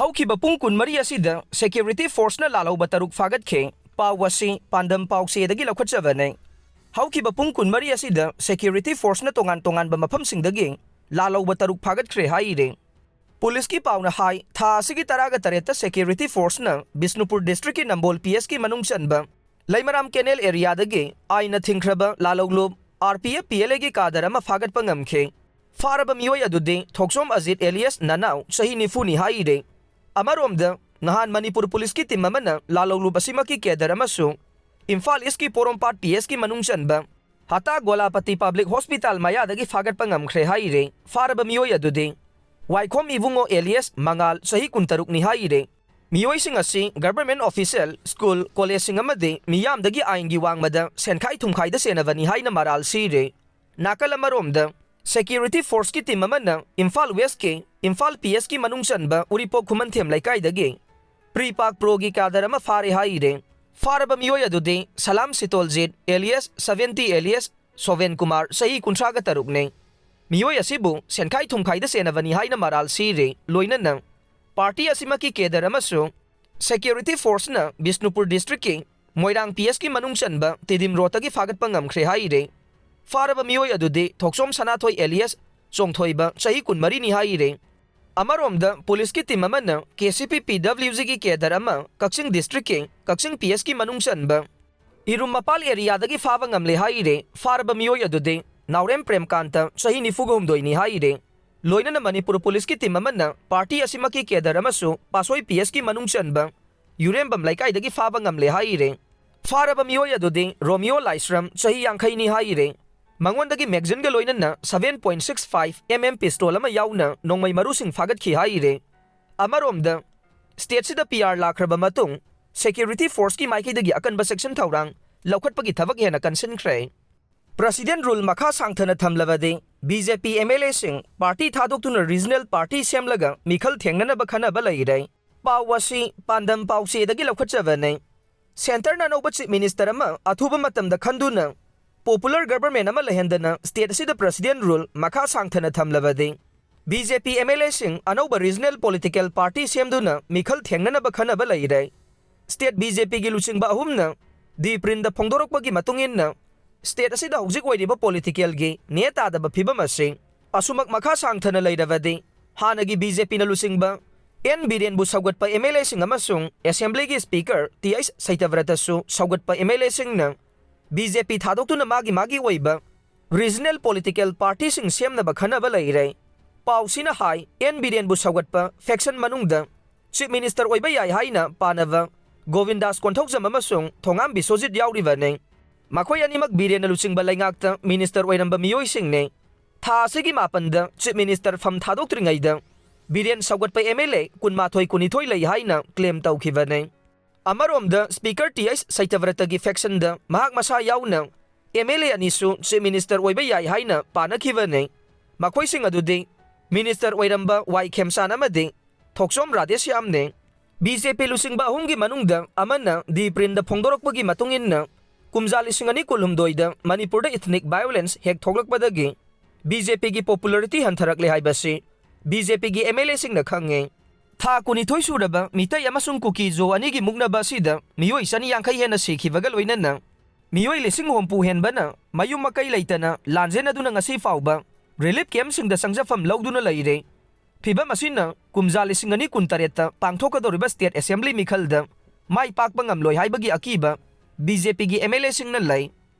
ꯍꯧꯈꯤꯕ ꯄꯨꯡ ꯀꯨꯟꯃꯔꯤ ꯑꯁꯤꯗ security forceꯅ ꯂꯥꯜꯍꯧꯕ ꯇꯔꯨꯛ ꯐꯥꯒꯠꯈꯤ꯫ ꯄꯥꯎ ꯑꯁꯤ ꯄꯥꯟꯗꯝ ꯄꯥꯎꯆꯦꯗꯒꯤ ꯂꯧꯈꯠꯆꯕꯅꯤ꯫ ꯍꯧꯈꯤꯕ ꯄꯨꯡ ꯀꯨꯟꯃꯔꯤ ꯑꯁꯤꯗ security forceꯅ ꯇꯣꯉꯥꯟ ꯇꯣꯉꯥꯟꯕ ꯃꯐꯝꯁꯤꯡꯗꯒꯤ ꯂꯥꯜꯍꯧꯕ ꯇꯔꯨꯛ ꯐꯥꯒꯠꯈ꯭ꯔꯦ ꯍꯥꯏꯔꯤ꯫ ꯄꯨꯂꯤꯁꯀꯤ ꯄꯥꯎꯅ ꯍꯥꯏ, ꯊꯥ ꯑꯁꯤꯒꯤ ꯇꯔꯥꯒ ꯇꯔꯦꯠꯇ security forceꯅ ꯕꯤꯁꯅꯨꯄꯨꯔ districtꯀꯤ ꯅꯝꯕꯣꯜ PSꯀꯤ ꯃꯅꯨꯡ ꯆꯟꯕ ꯂꯩꯃꯔꯥꯝ canal areaꯗꯒꯤ ꯑꯥꯏꯟꯅ ꯊꯤꯡꯈ꯭ꯔꯕ ꯂꯥꯜꯍꯧꯂꯨꯞ RPF PLAꯒꯤ cadre ꯑꯃ ꯐꯥꯒꯠꯄ ꯉꯝꯈꯤ꯫ ꯐꯥꯔꯕ ꯃꯤꯑꯣꯏ ꯑꯗꯨꯗꯤ ꯊꯣꯛꯆꯣꯝ ꯑꯖꯤꯠ alias ꯅꯅꯥꯎ, ꯆꯍꯤ ꯅꯤꯐꯨꯅꯤ ꯍꯥꯏꯔꯤ꯫ ꯑꯃꯔꯣꯝꯗ, ꯅꯍꯥꯟ ꯃꯅꯤꯄꯨꯔ ꯄꯨꯂꯤꯁꯀꯤ team ꯑꯃꯅ ꯂꯥꯜꯍꯧꯂꯨꯞ ꯑꯁꯤꯃꯛꯀꯤ cadre ꯑꯃꯁꯨ ꯏꯝꯐꯥꯜ Eastꯀꯤ ꯄꯣꯔꯣꯝꯄꯥꯠ PSꯀꯤ ꯃꯅꯨꯡ ꯆꯟꯕ ꯍꯇꯥ ꯒꯣꯂꯥꯄꯇꯤ Public Hospital ꯃꯌꯥꯗꯒꯤ ꯐꯥꯒꯠꯄ ꯉꯝꯈ꯭ꯔꯦ ꯍꯥꯏꯔꯤ꯫ ꯐꯥꯔꯕ ꯃꯤꯑꯣꯏ ꯑꯗꯨꯗꯤ ꯋꯥꯏꯈꯣꯝ ꯏꯕꯨꯡꯉꯣ alias ꯃꯉꯥꯜ, ꯆꯍꯤ ꯀꯨꯟꯇꯔꯨꯛꯅꯤ ꯍꯥꯏꯔꯤ꯫ ꯃꯤꯑꯣꯏꯁꯤꯡ ꯑꯁꯤ government official, school, collegeꯁꯤꯡ ꯑꯃꯗꯤ ꯃꯤꯌꯥꯝꯗꯒꯤ ꯑꯥꯏꯟꯒꯤ ꯋꯥꯡꯃꯗ ꯁꯦꯟꯈꯥꯏ ꯊꯨꯝꯈꯥꯏꯗ ꯆꯦꯟꯅꯕꯅꯤ ꯍꯥꯏꯅ ꯃꯔꯥꯜ ꯁꯤꯔꯤ꯫ ꯅꯥꯀꯜ ꯑꯃꯔꯣꯝꯗ, security forceꯀꯤ team ꯑꯃꯅ ꯏꯝꯐꯥꯜ Westꯀꯤ ꯏꯝꯐꯥꯜ PSꯀꯤ ꯃꯅꯨꯡ ꯆꯟꯕ ꯎꯔꯤꯄꯣꯛ ꯈꯨꯃꯟꯊꯦꯝ ꯂꯩꯀꯥꯏꯗꯒꯤ PREPAK Proꯒꯤ cadre ꯑꯃ ꯐꯥꯔꯦ ꯍꯥꯏꯔꯦ꯫ ꯐꯥꯔꯕ ꯃꯤꯑꯣꯏ ꯑꯗꯨꯗꯤ ꯁꯂꯥꯝ ꯁꯤꯇꯣꯜꯖꯤꯠ alias seventy alias sovereign Kumar, ꯆꯍꯤ ꯀꯨꯟꯊ꯭ꯔꯥꯒ ꯇꯔꯨꯛꯅꯤ꯫ ꯃꯤꯑꯣꯏ ꯑꯁꯤꯕꯨ ꯁꯦꯟꯈꯥꯏ ꯊꯨꯝꯈꯥꯏꯗ ꯆꯦꯟꯅꯕꯅꯤ ꯍꯥꯏꯅ ꯃꯔꯥꯜ ꯁꯤꯔꯦ꯫ ꯂꯣꯏꯅꯅ party ꯑꯁꯤꯃꯛꯀꯤ cadre ꯑꯃꯁꯨ security forceꯅ ꯕꯤꯁꯅꯨꯄꯨꯔ districtꯀꯤ ꯃꯣꯏꯔꯥꯡ PSꯀꯤ ꯃꯅꯨꯡ ꯆꯟꯕ ꯇꯤꯗꯤꯝ roadꯇꯒꯤ ꯐꯥꯒꯠꯄ ꯉꯝꯈ꯭ꯔꯦ ꯍꯥꯏꯔꯦ꯫ ꯐꯥꯔꯕ ꯃꯤꯑꯣꯏ ꯑꯗꯨꯗꯤ ꯊꯣꯛꯆꯣꯝ ꯁꯅꯥꯊꯣꯏ alias ꯆꯣꯡꯊꯣꯏꯕ, ꯆꯍꯤ ꯀꯨꯟꯃꯔꯤꯅꯤ ꯍꯥꯏꯔꯦ꯫ ꯑꯃꯔꯣꯝꯗ, ꯄꯨꯂꯤꯁꯀꯤ team ꯑꯃꯅ KCP PWGꯒꯤ cadre ꯑꯃ ꯀꯛꯆꯤꯡ districtꯀꯤ ꯀꯛꯆꯤꯡ PSꯀꯤ ꯃꯅꯨꯡ ꯆꯟꯕ ꯏꯔꯨꯝ ꯃꯄꯥꯜ areaꯗꯒꯤ ꯐꯥꯕ ꯉꯝꯂꯦ ꯍꯥꯏꯔꯦ꯫ ꯐꯥꯔꯕ ꯃꯤꯑꯣꯏ ꯑꯗꯨꯗꯤ ꯅꯥꯎꯔꯦꯝ ꯄ꯭ꯔꯦꯝꯀꯥꯟꯇ, ꯆꯍꯤ ꯅꯤꯐꯨꯒ ꯍꯨꯝꯗꯣꯏꯅꯤ ꯍꯥꯏꯔꯦ꯫ ꯂꯣꯏꯅꯅ ꯃꯅꯤꯄꯨꯔ ꯄꯨꯂꯤꯁꯀꯤ team ꯑꯃꯅ party ꯑꯁꯤꯃꯛꯀꯤ cadre ꯑꯃꯁꯨ ꯄꯥꯠꯁꯣꯏ PSꯀꯤ ꯃꯅꯨꯡ ꯆꯟꯕ ꯌꯨꯔꯦꯝꯕꯝ ꯂꯩꯀꯥꯏꯗꯒꯤ ꯐꯥꯕ ꯉꯝꯂꯦ ꯍꯥꯏꯔꯦ꯫ ꯐꯥꯔꯕ ꯃꯤꯑꯣꯏ ꯑꯗꯨꯗꯤ ꯔꯣꯃꯤꯌꯣ ꯂꯥꯏꯁ꯭ꯔꯝ, ꯆꯍꯤ ꯌꯥꯡꯈꯩꯅꯤ ꯍꯥꯏꯔꯦ꯫ ꯃꯉꯣꯟꯗꯒꯤ magazineꯒ ꯂꯣꯏꯅꯅ seven point six five MM pistol ꯑꯃ ꯌꯥꯎꯅ ꯅꯣꯡꯃꯩ ꯃꯔꯨꯁꯤꯡ ꯐꯥꯒꯠꯈꯤ ꯍꯥꯏꯔꯦ꯫ ꯑꯃꯔꯣꯝꯗ, stateꯁꯤꯗ PR ꯂꯥꯛꯈ꯭ꯔꯕ ꯃꯇꯨꯡ security forceꯀꯤ ꯃꯥꯏꯀꯩꯗꯒꯤ ꯑꯀꯟꯕ ꯆꯦꯛꯁꯤꯟ ꯊꯧꯔꯥꯡ ꯂꯧꯈꯠꯄꯒꯤ ꯊꯕꯛ ꯍꯦꯟꯅ ꯀꯟꯁꯤꯟꯈ꯭ꯔꯦ꯫ President Rule ꯃꯈꯥ ꯁꯥꯡꯊꯅ ꯊꯝꯂꯕꯗꯤ B J P M L ꯑꯦꯁꯤꯡ ꯄꯥꯔꯇꯤ ꯊꯥꯗꯣꯛꯇꯨꯅ regional party ꯁꯦꯝꯂꯒ ꯃꯤꯈꯜ ꯊꯦꯡꯅꯅꯕ ꯈꯟꯅꯕ ꯂꯩꯔꯦ꯫ ꯄꯥꯎ ꯑꯁꯤ ꯄꯥꯟꯗꯝ ꯄꯥꯎꯆꯦꯗꯒꯤ ꯂꯧꯈꯠꯆꯕꯅꯤ꯫ Centreꯅ ꯑꯅꯧꯕ Chief Minister ꯑꯃ ꯑꯊꯨꯕ ꯃꯇꯝꯗ ꯈꯟꯗꯨꯅ popular government ꯑꯃ ꯂꯩꯍꯟꯗꯅ state ꯑꯁꯤꯗ President Rule ꯃꯈꯥ ꯁꯥꯡꯊꯅ ꯊꯝꯂꯕꯗꯤ B J P M L ꯑꯦꯁꯤꯡ ꯑꯅꯧꯕ regional political party ꯁꯦꯝꯗꯨꯅ ꯃꯤꯈꯜ ꯊꯦꯡꯅꯅꯕ ꯈꯟꯅꯕ ꯂꯩꯔꯦ꯫ State ꯕꯤ ꯖꯦ ꯄꯤꯒꯤ ꯂꯨꯆꯤꯡꯕ ꯑꯍꯨꯝꯅ ꯗꯤ ꯄ꯭ꯔꯤꯟꯗ ꯐꯣꯡꯗꯣꯔꯛꯄꯒꯤ ꯃꯇꯨꯡ ꯏꯟꯅ state ꯑꯁꯤꯗ ꯍꯧꯖꯤꯛ ꯑꯣꯏꯔꯤꯕ politicalꯒꯤ ꯅꯦ ꯇꯥꯗꯕ ꯐꯤꯕꯝ ꯑꯁꯤ ꯑꯁꯨꯃꯛ ꯃꯈꯥ ꯁꯥꯡꯊꯅ ꯂꯩꯔꯕꯗꯤ ꯍꯥꯟꯅꯒꯤ ꯕꯤ ꯖꯦ ꯄꯤꯅ ꯂꯨꯆꯤꯡꯕ ꯑꯦꯟ ꯕꯤꯔꯦꯟꯕꯨ ꯁꯧꯒꯠꯄ ꯑꯦꯝ ꯑꯦꯜ ꯑꯦꯁꯤꯡ ꯑꯃꯁꯨꯡ Assemblyꯒꯤ Speaker ꯇꯤ ꯑꯩꯆ ꯁꯇ꯭ꯌꯕ꯭ꯔꯇꯁꯨ ꯁꯧꯒꯠꯄ ꯑꯦꯝ ꯑꯦꯜ ꯑꯦꯁꯤꯡꯅ ꯕꯤ ꯖꯦ ꯄꯤ ꯊꯥꯗꯣꯛꯇꯨꯅ ꯃꯥꯒꯤ ꯃꯥꯒꯤ ꯑꯣꯏꯕ regional political partyꯁꯤꯡ ꯁꯦꯝꯅꯕ ꯈꯟꯅꯕ ꯂꯩꯔꯦ꯫ ꯄꯥꯎꯁꯤꯅ ꯍꯥꯏ, ꯑꯦꯟ ꯕꯤꯔꯦꯟꯕꯨ ꯁꯧꯒꯠꯄ faction ꯃꯅꯨꯡꯗ Chief Minister ꯑꯣꯏꯕ ꯌꯥꯏ ꯍꯥꯏꯅ ꯄꯥꯅꯕ ꯒꯣꯕꯤꯟꯗꯥꯁ ꯀꯣꯟꯊꯧꯖꯝ ꯑꯃꯁꯨꯡ ꯊꯣꯉꯥꯝ ꯕꯤꯁ꯭ꯋꯖꯤꯠ ꯌꯥꯎꯔꯤꯕꯅꯤ꯫ ꯃꯈꯣꯏ ꯑꯅꯤꯃꯛ ꯕꯤꯔꯦꯟꯅ ꯂꯨꯆꯤꯡꯕ ꯂꯩꯉꯥꯛꯇ minister ꯑꯣꯏꯔꯝꯕ ꯃꯤꯑꯣꯏꯁꯤꯡꯅꯤ꯫ ꯊꯥ ꯑꯁꯤꯒꯤ ꯃꯥꯄꯟꯗ Chief Minister ꯐꯝ ꯊꯥꯗꯣꯛꯇ꯭ꯔꯤꯉꯩꯗ ꯕꯤꯔꯦꯟ ꯁꯧꯒꯠꯄ ꯑꯦꯝ ꯑꯦꯜ ꯑꯦ ꯀꯨꯟꯃꯥꯊꯣꯏ ꯀꯨꯟꯅꯤꯊꯣꯏ ꯂꯩ ꯍꯥꯏꯅ claim ꯇꯧꯈꯤꯕꯅꯤ꯫ ꯑꯃꯔꯣꯝꯗ Speaker ꯇꯤ ꯑꯩꯆ ꯁꯇ꯭ꯌꯕ꯭ꯔꯇꯒꯤ factionꯗ ꯃꯍꯥꯛ ꯃꯁꯥ ꯌꯥꯎꯅ ꯑꯦꯝ ꯑꯦꯜ ꯑꯦ ꯑꯅꯤꯁꯨ Chief Minister ꯑꯣꯏꯕ ꯌꯥꯏ ꯍꯥꯏꯅ ꯄꯥꯅꯈꯤꯕꯅꯤ꯫ ꯃꯈꯣꯏꯁꯤꯡ ꯑꯗꯨꯗꯤ minister ꯑꯣꯏꯔꯝꯕ ꯋꯥꯏ ꯈꯦꯝꯆꯥꯟ ꯑꯃꯗꯤ ꯊꯣꯛꯆꯣꯝ ꯔꯥꯙꯦꯁ꯭ꯌꯥꯝꯅꯤ꯫ ꯕꯤ ꯖꯦ ꯄꯤ ꯂꯨꯆꯤꯡꯕ ꯑꯍꯨꯝꯒꯤ ꯃꯅꯨꯡꯗ ꯑꯃꯅ ꯗꯤ ꯄ꯭ꯔꯤꯟꯗ ꯐꯣꯡꯗꯣꯔꯛꯄꯒꯤ ꯃꯇꯨꯡ ꯏꯟꯅ ꯀꯨꯝꯖꯥ ꯂꯤꯁꯤꯡ ꯑꯅꯤ ꯀꯨꯟꯍꯨꯝꯗꯣꯏꯗ ꯃꯅꯤꯄꯨꯔꯗ ethnic violence ꯍꯦꯛ ꯊꯣꯛꯂꯛꯄꯗꯒꯤ ꯕꯤ ꯖꯦ ꯄꯤꯒꯤ popularity ꯍꯟꯊꯔꯛꯂꯦ ꯍꯥꯏꯕꯁꯤ ꯕꯤ ꯖꯦ ꯄꯤꯒꯤ ꯑꯦꯝ ꯑꯦꯜ ꯑꯦꯁꯤꯡꯅ ꯈꯪꯉꯤ꯫ ꯊꯥ ꯀꯨꯟꯅꯤꯊꯣꯏ ꯁꯨꯔꯕ ꯃꯤꯇꯩ ꯑꯃꯁꯨꯡ ꯀꯨꯀꯤ ꯖꯣ ꯑꯅꯤꯒꯤ ꯃꯨꯛꯅꯕ ꯑꯁꯤꯗ ꯃꯤꯑꯣꯏ ꯆꯅꯤ ꯌꯥꯡꯈꯩ ꯍꯦꯟꯅ ꯁꯤꯈꯤꯕꯒ ꯂꯣꯏꯅꯅ ꯃꯤꯑꯣꯏ ꯂꯤꯁꯤꯡ ꯍꯨꯝꯐꯨ ꯍꯦꯟꯕꯅ ꯃꯌꯨꯝ ꯃꯀꯩ ꯂꯩꯇꯅ ꯂꯥꯟꯖꯦꯟꯅꯗꯨꯅ ꯉꯁꯤ ꯐꯥꯎꯕ relief campꯁꯤꯡꯗ ꯆꯪꯖꯐꯝ ꯂꯧꯗꯨꯅ ꯂꯩꯔꯦ꯫ ꯐꯤꯚꯝ ꯑꯁꯤꯅ ꯀꯨꯝꯖꯥ ꯂꯤꯁꯤꯡ ꯑꯅꯤ ꯀꯨꯟꯇꯔꯦꯠꯇ ꯄꯥꯡꯊꯣꯛꯀꯗꯧꯔꯤꯕ state assembly ꯃꯤꯈꯜꯗ ꯃꯥꯏ ꯄꯥꯛꯄ ꯉꯝꯂꯣꯏ ꯍꯥꯏꯕꯒꯤ ꯑꯀꯤꯕ ꯕꯤ ꯖꯦ ꯄꯤꯒꯤ ꯑꯦꯝ ꯑꯦꯜ ꯑꯦꯁꯤꯡꯅ ꯂꯩ꯫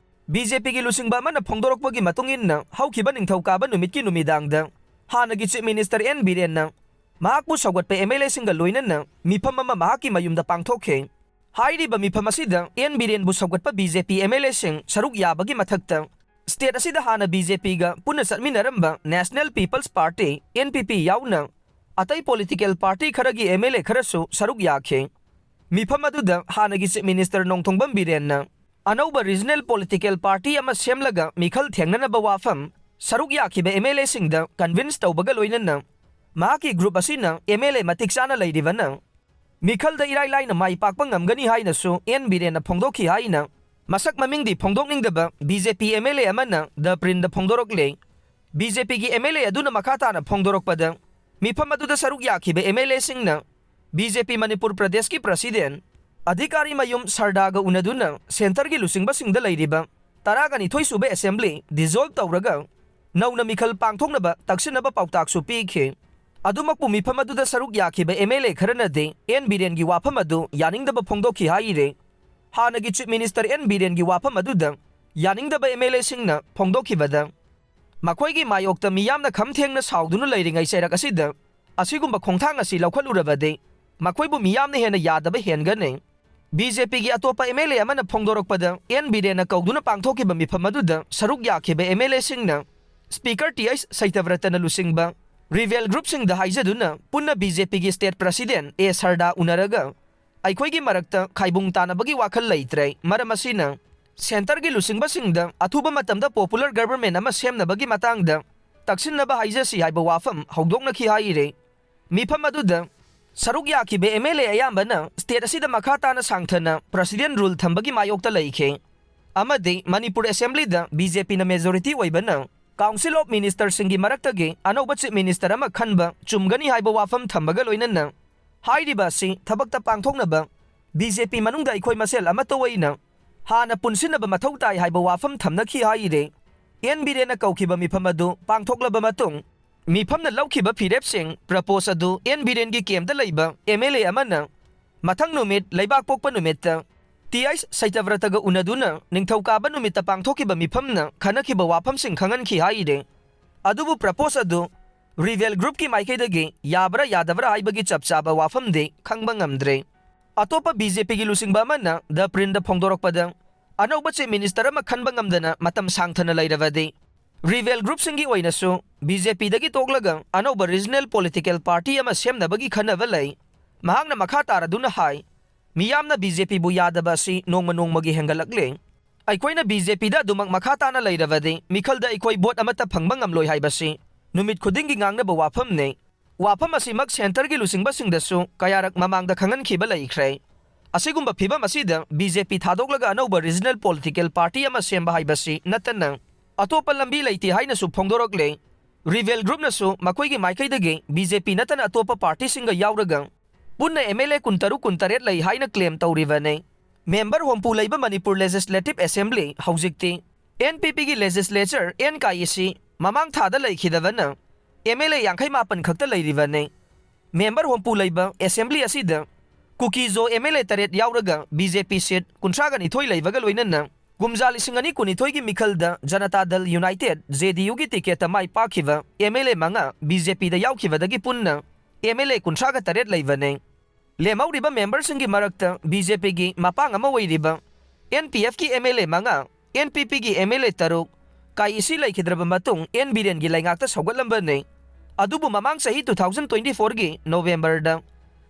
ꯕꯤ ꯖꯦ ꯄꯤꯒꯤ ꯂꯨꯆꯤꯡꯕ ꯑꯃꯅ ꯐꯣꯡꯗꯣꯔꯛꯄꯒꯤ ꯃꯇꯨꯡ ꯏꯟꯅ, ꯍꯧꯈꯤꯕ ꯅꯤꯡꯊꯧꯀꯥꯕ ꯅꯨꯃꯤꯠꯀꯤ ꯅꯨꯃꯤꯗꯥꯡꯗ ꯍꯥꯟꯅꯒꯤ Chief Minister ꯑꯦꯟ ꯕꯤꯔꯦꯟꯅ ꯃꯍꯥꯛꯄꯨ ꯁꯧꯒꯠꯄ ꯑꯦꯝ ꯑꯦꯜ ꯑꯦꯁꯤꯡꯒ ꯂꯣꯏꯅꯅ ꯃꯤꯐꯝ ꯑꯃ ꯃꯍꯥꯛꯀꯤ ꯃꯌꯨꯝꯗ ꯄꯥꯡꯊꯣꯛꯈꯤ꯫ ꯍꯥꯏꯔꯤꯕ ꯃꯤꯐꯝ ꯑꯁꯤꯗ ꯑꯦꯟ ꯕꯤꯔꯦꯟꯕꯨ ꯁꯧꯒꯠꯄ B J P M L ꯑꯦꯁꯤꯡ ꯁꯔꯨꯛ ꯌꯥꯕꯒꯤ ꯃꯊꯛꯇ, state ꯑꯁꯤꯗ ꯍꯥꯟꯅ ꯕꯤ ꯖꯦ ꯄꯤꯒ ꯄꯨꯟꯅ ꯆꯠꯃꯤꯟꯅꯔꯝꯕ National People's Party, N P P, ꯌꯥꯎꯅ ꯑꯇꯩ political party ꯈꯔꯒꯤ ꯑꯦꯝ ꯑꯦꯜ ꯑꯦ ꯈꯔꯁꯨ ꯁꯔꯨꯛ ꯌꯥꯈꯤ꯫ ꯃꯤꯐꯝ ꯑꯗꯨꯗ ꯍꯥꯟꯅꯒꯤ Chief Minister ꯅꯣꯡꯊꯣꯡꯕꯝ ꯕꯤꯔꯦꯟꯅ ꯑꯅꯧꯕ regional political party ꯑꯃ ꯁꯦꯝꯂꯒ ꯃꯤꯈꯜ ꯊꯦꯡꯅꯅꯕ ꯋꯥꯐꯝ ꯁꯔꯨꯛ ꯌꯥꯈꯤꯕ MLAꯁꯤꯡꯗ convince ꯇꯧꯕꯒ ꯂꯣꯏꯅꯅ ꯃꯍꯥꯛꯀꯤ group ꯑꯁꯤꯅ MLA ꯃꯇꯤꯛ ꯆꯥꯅ ꯂꯩꯔꯤꯕꯅ ꯃꯤꯈꯜꯗ ꯏꯔꯥꯏ ꯂꯥꯏꯅ ꯃꯥꯏ ꯄꯥꯛꯄ ꯉꯝꯒꯅꯤ ꯍꯥꯏꯅꯁꯨ ꯑꯦꯟ ꯕꯤꯔꯦꯟꯅ ꯐꯣꯡꯗꯣꯛꯈꯤ ꯍꯥꯏꯅ ꯃꯁꯛ ꯃꯃꯤꯡꯗꯤ ꯐꯣꯡꯗꯣꯛꯅꯤꯡꯗꯕ BJP MLA ꯑꯃꯅ The Printꯗ ꯐꯣꯡꯗꯣꯔꯛꯂꯦ꯫ BJPꯒꯤ MLA ꯑꯗꯨꯅ ꯃꯈꯥ ꯇꯥꯅ ꯐꯣꯡꯗꯣꯔꯛꯄꯗ, ꯃꯤꯐꯝ ꯑꯗꯨꯗ ꯁꯔꯨꯛ ꯌꯥꯈꯤꯕ MLAꯁꯤꯡꯅ BJP ꯃꯅꯤꯄꯨꯔ ꯄ꯭ꯔꯗꯦꯁꯀꯤ president ꯑꯙꯤꯀꯥꯔꯤ ꯃꯌꯨꯝ ꯁꯔꯗꯥꯒ ꯎꯅꯗꯨꯅ centreꯒꯤ ꯂꯨꯆꯤꯡꯕꯁꯤꯡꯗ ꯂꯩꯔꯤꯕ ꯇꯔꯥꯒ ꯅꯤꯊꯣꯏ ꯁꯨꯕ assembly dissolve ꯇꯧꯔꯒ ꯅꯧꯅ ꯃꯤꯈꯜ ꯄꯥꯡꯊꯣꯛꯅꯕ ꯇꯛꯁꯤꯟꯅꯕ ꯄꯥꯎꯇꯥꯛꯁꯨ ꯄꯤꯈꯤ꯫ ꯑꯗꯨꯃꯛꯄꯨ ꯃꯤꯐꯝ ꯑꯗꯨꯗ ꯁꯔꯨꯛ ꯌꯥꯈꯤꯕ MLA ꯈꯔꯅꯗꯤ ꯑꯦꯟ ꯕꯤꯔꯦꯟꯒꯤ ꯋꯥꯐꯝ ꯑꯗꯨ ꯌꯥꯅꯤꯡꯗꯕ ꯐꯣꯡꯗꯣꯛꯈꯤ ꯍꯥꯏꯔꯦ꯫ ꯍꯥꯟꯅꯒꯤ Chief Minister ꯑꯦꯟ ꯕꯤꯔꯦꯟꯒꯤ ꯋꯥꯐꯝ ꯑꯗꯨꯗ ꯌꯥꯅꯤꯡꯗꯕ MLAꯁꯤꯡꯅ ꯐꯣꯡꯗꯣꯛꯈꯤꯕꯗ, ꯃꯈꯣꯏꯒꯤ ꯃꯥꯌꯣꯛꯇ ꯃꯤꯌꯥꯝꯅ ꯈꯝ ꯊꯦꯡꯅ ꯁꯥꯎꯗꯨꯅ ꯂꯩꯔꯤꯉꯩ ꯆꯩꯔꯛ ꯑꯁꯤꯗ ꯑꯁꯤꯒꯨꯝꯕ ꯈꯣꯡꯊꯥꯡ ꯑꯁꯤ ꯂꯧꯈꯠꯂꯨꯔꯕꯗꯤ ꯃꯈꯣꯏꯕꯨ ꯃꯤꯌꯥꯝꯅ ꯍꯦꯟꯅ ꯌꯥꯗꯕ ꯍꯦꯟꯒꯅꯤ꯫ BJPꯒꯤ ꯑꯇꯣꯞꯄ MLA ꯑꯃꯅ ꯐꯣꯡꯗꯣꯔꯛꯄꯗ, ꯑꯦꯟ ꯕꯤꯔꯦꯟꯅ ꯀꯧꯗꯨꯅ ꯄꯥꯡꯊꯣꯛꯈꯤꯕ ꯃꯤꯐꯝ ꯑꯗꯨꯗ ꯁꯔꯨꯛ ꯌꯥꯈꯤꯕ MLAꯁꯤꯡꯅ Speaker ꯇꯤ ꯑꯩꯆ ꯁꯩꯇꯕ꯭ꯔꯇꯅ ꯂꯨꯆꯤꯡꯕ rebel groupꯁꯤꯡꯗ ꯍꯥꯏꯖꯗꯨꯅ ꯄꯨꯟꯅ BJPꯒꯤ state president ꯑꯦ ꯁꯔꯗꯥ ꯎꯅꯔꯒ ꯑꯩꯈꯣꯏꯒꯤ ꯃꯔꯛꯇ ꯈꯥꯏꯕꯨꯡ ꯇꯥꯅꯕꯒꯤ ꯋꯥꯈꯜ ꯂꯩꯇ꯭ꯔꯦ꯫ ꯃꯔꯝ ꯑꯁꯤꯅ centreꯒꯤ ꯂꯨꯆꯤꯡꯕꯁꯤꯡꯗ ꯑꯊꯨꯕ ꯃꯇꯝꯗ popular government ꯑꯃ ꯁꯦꯝꯅꯕꯒꯤ ꯃꯇꯥꯡꯗ ꯇꯛꯁꯤꯟꯅꯕ ꯍꯥꯏꯖꯁꯤ ꯍꯥꯏꯕ ꯋꯥꯐꯝ ꯍꯧꯗꯣꯛꯅꯈꯤ ꯍꯥꯏꯔꯦ꯫ ꯃꯤꯐꯝ ꯑꯗꯨꯗ ꯁꯔꯨꯛ ꯌꯥꯈꯤꯕ MLA ꯑꯌꯥꯝꯕꯅ state ꯑꯁꯤꯗ ꯃꯈꯥ ꯇꯥꯅ ꯁꯥꯡꯊꯅ president rule ꯊꯝꯕꯒꯤ ꯃꯥꯌꯣꯛꯇ ꯂꯩꯈꯤ ꯑꯃꯗꯤ ꯃꯅꯤꯄꯨꯔ assemblyꯗ BJPꯅ majority ꯑꯣꯏꯕꯅ Council of Ministerꯁꯤꯡꯒꯤ ꯃꯔꯛꯇꯒꯤ ꯑꯅꯧꯕ Chief Minister ꯑꯃ ꯈꯟꯕ ꯆꯨꯝꯒꯅꯤ ꯍꯥꯏꯕ ꯋꯥꯐꯝ ꯊꯝꯕꯒ ꯂꯣꯏꯅꯅ ꯍꯥꯏꯔꯤꯕ ꯑꯁꯤ ꯊꯕꯛꯇ ꯄꯥꯡꯊꯣꯛꯅꯕ BJP ꯃꯅꯨꯡꯗ ꯑꯩꯈꯣꯏ ꯃꯁꯦꯜ ꯑꯃꯠꯇ ꯑꯣꯏꯅ ꯍꯥꯟꯅ ꯄꯨꯟꯁꯤꯟꯅꯕ ꯃꯊꯧ ꯇꯥꯏ ꯍꯥꯏꯕ ꯋꯥꯐꯝ ꯊꯝꯅꯈꯤ ꯍꯥꯏꯔꯦ꯫ ꯑꯦꯟ ꯕꯤꯔꯦꯟꯅ ꯀꯧꯈꯤꯕ ꯃꯤꯐꯝ ꯑꯗꯨ ꯄꯥꯡꯊꯣꯛꯂꯕ ꯃꯇꯨꯡ, ꯃꯤꯐꯝꯅ ꯂꯧꯈꯤꯕ ꯐꯤꯔꯦꯞꯁꯤꯡ, propose ꯑꯗꯨ ꯑꯦꯟ ꯕꯤꯔꯦꯟꯒꯤ campꯇ ꯂꯩꯕ MLA ꯑꯃꯅ ꯃꯊꯪ ꯅꯨꯃꯤꯠ ꯂꯩꯕꯥꯛ ꯄꯣꯛꯄ ꯅꯨꯃꯤꯠꯇ ꯇꯤ ꯑꯩꯆ ꯁꯩꯇꯕ꯭ꯔꯇꯒ ꯎꯅꯗꯨꯅ ꯅꯤꯡꯊꯧꯀꯥꯕ ꯅꯨꯃꯤꯠꯇ ꯄꯥꯡꯊꯣꯛꯈꯤꯕ ꯃꯤꯐꯝꯅ ꯈꯟꯅꯈꯤꯕ ꯋꯥꯐꯝꯁꯤꯡ ꯈꯪꯍꯟꯈꯤ ꯍꯥꯏꯔꯦ꯫ ꯑꯗꯨꯕꯨ propose ꯑꯗꯨ rebel groupꯀꯤ ꯃꯥꯏꯀꯩꯗꯒꯤ ꯌꯥꯕ꯭ꯔꯥ ꯌꯥꯗꯕ꯭ꯔꯥ ꯍꯥꯏꯕꯒꯤ ꯆꯞ ꯆꯥꯕ ꯋꯥꯐꯝꯗꯤ ꯈꯪꯕ ꯉꯝꯗ꯭ꯔꯦ꯫ ꯑꯇꯣꯞꯄ BJPꯒꯤ ꯂꯨꯆꯤꯡꯕ ꯑꯃꯅ The Printꯗ ꯐꯣꯡꯗꯣꯔꯛꯄꯗ, ꯑꯅꯧꯕ Chief Minister ꯑꯃ ꯈꯟꯕ ꯉꯝꯗꯅ ꯃꯇꯝ ꯁꯥꯡꯊꯅ ꯂꯩꯔꯕꯗꯤ, rebel groupꯁꯤꯡꯒꯤ ꯑꯣꯏꯅꯁꯨ BJPꯗꯒꯤ ꯇꯣꯛꯂꯒ ꯑꯅꯧꯕ regional political party ꯑꯃ ꯁꯦꯝꯅꯕꯒꯤ ꯈꯟꯅꯕ ꯂꯩ꯫ ꯃꯍꯥꯛꯅ ꯃꯈꯥ ꯇꯥꯔꯗꯨꯅ ꯍꯥꯏ, ꯃꯤꯌꯥꯝꯅ ꯕꯤ ꯖꯦ ꯄꯤꯕꯨ ꯌꯥꯗꯕ ꯑꯁꯤ ꯅꯣꯡꯃ ꯅꯣꯡꯃꯒꯤ ꯍꯦꯟꯒꯠꯂꯛꯂꯦ꯫ ꯑꯩꯈꯣꯏꯅ ꯕꯤ ꯖꯦ ꯄꯤꯗ ꯑꯗꯨꯃꯛ ꯃꯈꯥ ꯇꯥꯅ ꯂꯩꯔꯕꯗꯤ ꯃꯤꯈꯜꯗ ꯑꯩꯈꯣꯏ ꯚꯣꯠ ꯑꯃꯠꯇ ꯐꯪꯕ ꯉꯝꯂꯣꯏ ꯍꯥꯏꯕꯁꯤ ꯅꯨꯃꯤꯠ ꯈꯨꯗꯤꯡꯒꯤ ꯉꯥꯡꯅꯕ ꯋꯥꯐꯝꯅꯤ꯫ ꯋꯥꯐꯝ ꯑꯁꯤꯃꯛ ꯁꯦꯟꯇꯔꯒꯤ ꯂꯨꯆꯤꯡꯕꯁꯤꯡꯗꯁꯨ ꯀꯌꯥꯔꯛ ꯃꯃꯥꯡꯗ ꯈꯪꯍꯟꯈꯤꯕ ꯂꯩꯈ꯭ꯔꯦ꯫ ꯑꯁꯤꯒꯨꯝꯕ ꯐꯤꯕꯝ ꯑꯁꯤꯗ ꯕꯤ ꯖꯦ ꯄꯤ ꯊꯥꯗꯣꯛꯂꯒ ꯑꯅꯧꯕ ꯔꯤꯖꯅꯦꯜ ꯄꯣꯂꯤꯇꯤꯀꯦꯜ ꯄꯥꯔꯇꯤ ꯑꯃ ꯁꯦꯝꯕ ꯍꯥꯏꯕꯁꯤ ꯅꯠꯇꯅ ꯑꯇꯣꯞꯄ ꯂꯝꯕꯤ ꯂꯩꯇꯦ ꯍꯥꯏꯅꯁꯨ ꯐꯣꯡꯗꯣꯔꯛꯂꯦ꯫ ꯔꯤꯕꯦꯜ ꯒ꯭ꯔꯨꯞꯅꯁꯨ ꯃꯈꯣꯏꯒꯤ ꯃꯥꯏꯀꯩꯗꯒꯤ ꯕꯤ ꯖꯦ ꯄꯤ ꯅꯠꯇꯅ ꯑꯇꯣꯞꯄ ꯄꯥꯔꯇꯤꯁꯤꯡꯒ ꯌꯥꯎꯔꯒ ꯄꯨꯟꯅ ꯑꯦꯝ ꯑꯦꯜ ꯑꯦ ꯀꯨꯟꯇꯔꯨꯛ ꯀꯨꯟꯇꯔꯦꯠ ꯂꯩ ꯍꯥꯏꯅ ꯀ꯭ꯂꯦꯝ ꯇꯧꯔꯤꯕꯅꯤ꯫ ꯃꯦꯝꯕꯔ ꯍꯨꯝꯐꯨ ꯂꯩꯕ ꯃꯅꯤꯄꯨꯔ ꯂꯦꯖꯤꯁꯂꯦꯇꯤꯚ ꯑꯦꯁꯦꯝꯕ꯭ꯂꯤ ꯍꯧꯖꯤꯛꯇꯤ ꯑꯦꯟ ꯄꯤ ꯄꯤꯒꯤ ꯂꯦꯖꯤꯁꯂꯦꯆꯔ ꯑꯦꯟ ꯀꯥꯏ ꯑꯁꯤ ꯃꯃꯥꯡ ꯊꯥꯗ ꯂꯩꯈꯤꯗꯕꯅ ꯑꯦꯝ ꯑꯦꯜ ꯑꯦ ꯌꯥꯡꯈꯩ ꯃꯥꯄꯟ ꯈꯛꯇ ꯂꯩꯔꯤꯕꯅꯤ꯫ ꯃꯦꯝꯕꯔ ꯍꯨꯝꯐꯨ ꯂꯩꯕ ꯑꯦꯁꯦꯝꯕ꯭ꯂꯤ ꯑꯁꯤꯗ ꯀꯨꯀꯤꯖꯣ ꯑꯦꯝ ꯑꯦꯜ ꯑꯦ ꯇꯔꯦꯠ ꯌꯥꯎꯔꯒ ꯕꯤ ꯖꯦ ꯄꯤ ꯁꯤꯠ ꯀꯨꯟꯊ꯭ꯔꯥꯒ ꯅꯤꯊꯣꯏ ꯂꯩꯕꯒ ꯂꯣꯏꯅꯅ ꯀꯨꯝꯖꯥ ꯂꯤꯁꯤꯡ ꯑꯅꯤ ꯀꯨꯟꯅꯤꯊꯣꯏꯒꯤ ꯃꯤꯈꯜꯗ ꯖꯅꯇꯥ ꯗꯜ ꯌꯨꯅꯥꯏꯇꯦꯗ, ꯖꯦ ꯗꯤ ꯌꯨꯒꯤ ꯇꯤꯀꯦꯠꯇ ꯃꯥꯏ ꯄꯥꯛꯈꯤꯕ ꯑꯦꯝ ꯑꯦꯜ ꯑꯦ ꯃꯉꯥ ꯕꯤ ꯖꯦ ꯄꯤꯗ ꯌꯥꯎꯈꯤꯕꯗꯒꯤ ꯄꯨꯟꯅ ꯑꯦꯝ ꯑꯦꯜ ꯑꯦ ꯀꯨꯟꯊ꯭ꯔꯥꯒ ꯇꯔꯦꯠ ꯂꯩꯕꯅꯤ꯫ ꯂꯦꯝꯍꯧꯔꯤꯕ ꯃꯦꯝꯕꯔꯁꯤꯡꯒꯤ ꯃꯔꯛꯇ ꯕꯤ ꯖꯦ ꯄꯤꯒꯤ ꯃꯄꯥꯡ ꯑꯃ ꯑꯣꯏꯔꯤꯕ ꯑꯦꯟ ꯄꯤ ꯑꯦꯐꯀꯤ ꯑꯦꯝ ꯑꯦꯜ ꯑꯦ ꯃꯉꯥ, ꯑꯦꯟ ꯄꯤ ꯄꯤꯒꯤ ꯑꯦꯝ ꯑꯦꯜ ꯑꯦ ꯇꯔꯨꯛ, ꯀꯥꯏ ꯏꯁꯤ ꯂꯩꯈꯤꯗ꯭ꯔꯕ ꯃꯇꯨꯡ ꯑꯦꯟ ꯕꯤꯔꯦꯟꯒꯤ ꯂꯩꯉꯥꯛꯇ ꯁꯧꯒꯠꯂꯝꯕꯅꯤ꯫ ꯑꯗꯨꯕꯨ ꯃꯃꯥꯡ ꯆꯍꯤ ꯇꯨ ꯊꯥꯎꯖꯟ ꯇ꯭ꯋꯦꯟꯇꯤ ꯐꯣꯔꯒꯤ ꯅꯣꯕꯦꯝꯕꯔꯗ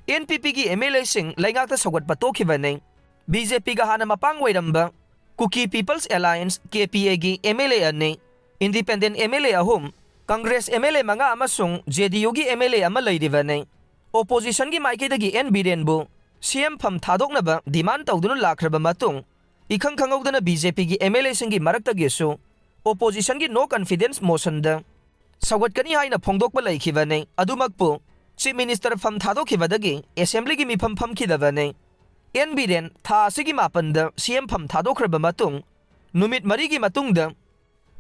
ꯑꯦꯟ ꯄꯤ ꯄꯤꯒꯤ ꯑꯦꯝ ꯑꯦꯜ ꯑꯦꯁꯤꯡ ꯂꯩꯉꯥꯛꯇ ꯁꯧꯒꯠꯄ ꯇꯣꯛꯈꯤꯕꯅꯤ꯫ ꯕꯤ ꯖꯦ ꯄꯤꯒ ꯍꯥꯟꯅ ꯃꯄꯥꯡ ꯑꯣꯏꯔꯝꯕ ꯀꯨꯀꯤ ꯄꯤꯄꯜꯁ ꯑꯦꯂꯥꯌꯟꯁ, ꯀꯦ ꯄꯤ ꯑꯦꯒꯤ ꯑꯦꯝ ꯑꯦꯜ ꯑꯦ ꯑꯅꯤ, ꯏꯟꯗꯤꯄꯦꯟꯗꯦꯟ ꯑꯦꯝ ꯑꯦꯜ ꯑꯦ ꯑꯍꯨꯝ, ꯀꯪꯒ꯭ꯔꯦꯁ ꯑꯦꯝ ꯑꯦꯜ ꯑꯦ ꯃꯉꯥ ꯑꯃꯁꯨꯡ ꯖꯦ ꯗꯤ ꯌꯨꯒꯤ ꯑꯦꯝ ꯑꯦꯜ ꯑꯦ ꯑꯃ ꯂꯩꯔꯤꯕꯅꯤ꯫ ꯑꯣꯄꯣꯖꯤꯁꯟꯒꯤ ꯃꯥꯏꯀꯩꯗꯒꯤ ꯑꯦꯟ ꯕꯤꯔꯦꯟꯕꯨ ꯁꯤ ꯑꯦꯝ ꯐꯝ ꯊꯥꯗꯣꯛꯅꯕ ꯗꯤꯃꯥꯟ ꯇꯧꯗꯨꯅ ꯂꯥꯛꯈ꯭ꯔꯕ ꯃꯇꯨꯡ, ꯏꯈꯪ ꯈꯪꯍꯧꯗꯅ ꯕꯤ ꯖꯦ ꯄꯤꯒꯤ ꯑꯦꯝ ꯑꯦꯜ ꯑꯦꯁꯤꯡꯒꯤ ꯃꯔꯛꯇꯒꯤꯁꯨ ꯑꯣꯄꯣꯖꯤꯁꯟꯒꯤ ꯅꯣ ꯀꯟꯐꯤꯗꯦꯟꯁ ꯃꯣꯁꯟꯗ ꯁꯧꯒꯠꯀꯅꯤ ꯍꯥꯏꯅ ꯐꯣꯡꯗꯣꯛꯄ ꯂꯩꯈꯤꯕꯅꯤ꯫ ꯑꯗꯨꯃꯛꯄꯨ, ꯆꯤꯐ ꯃꯤꯅꯤꯁꯇꯔ ꯐꯝ ꯊꯥꯗꯣꯛꯈꯤꯕꯗꯒꯤ ꯑꯦꯁꯦꯝꯕ꯭ꯂꯤꯒꯤ ꯃꯤꯐꯝ ꯐꯝꯈꯤꯗꯕꯅꯤ꯫ ꯑꯦꯟ ꯕꯤꯔꯦꯟ ꯊꯥ ꯑꯁꯤꯒꯤ ꯃꯥꯄꯟꯗ ꯁꯤ ꯑꯦꯝ ꯐꯝ ꯊꯥꯗꯣꯛꯈ꯭ꯔꯕ ꯃꯇꯨꯡ, ꯅꯨꯃꯤꯠ ꯃꯔꯤꯒꯤ ꯃꯇꯨꯡꯗ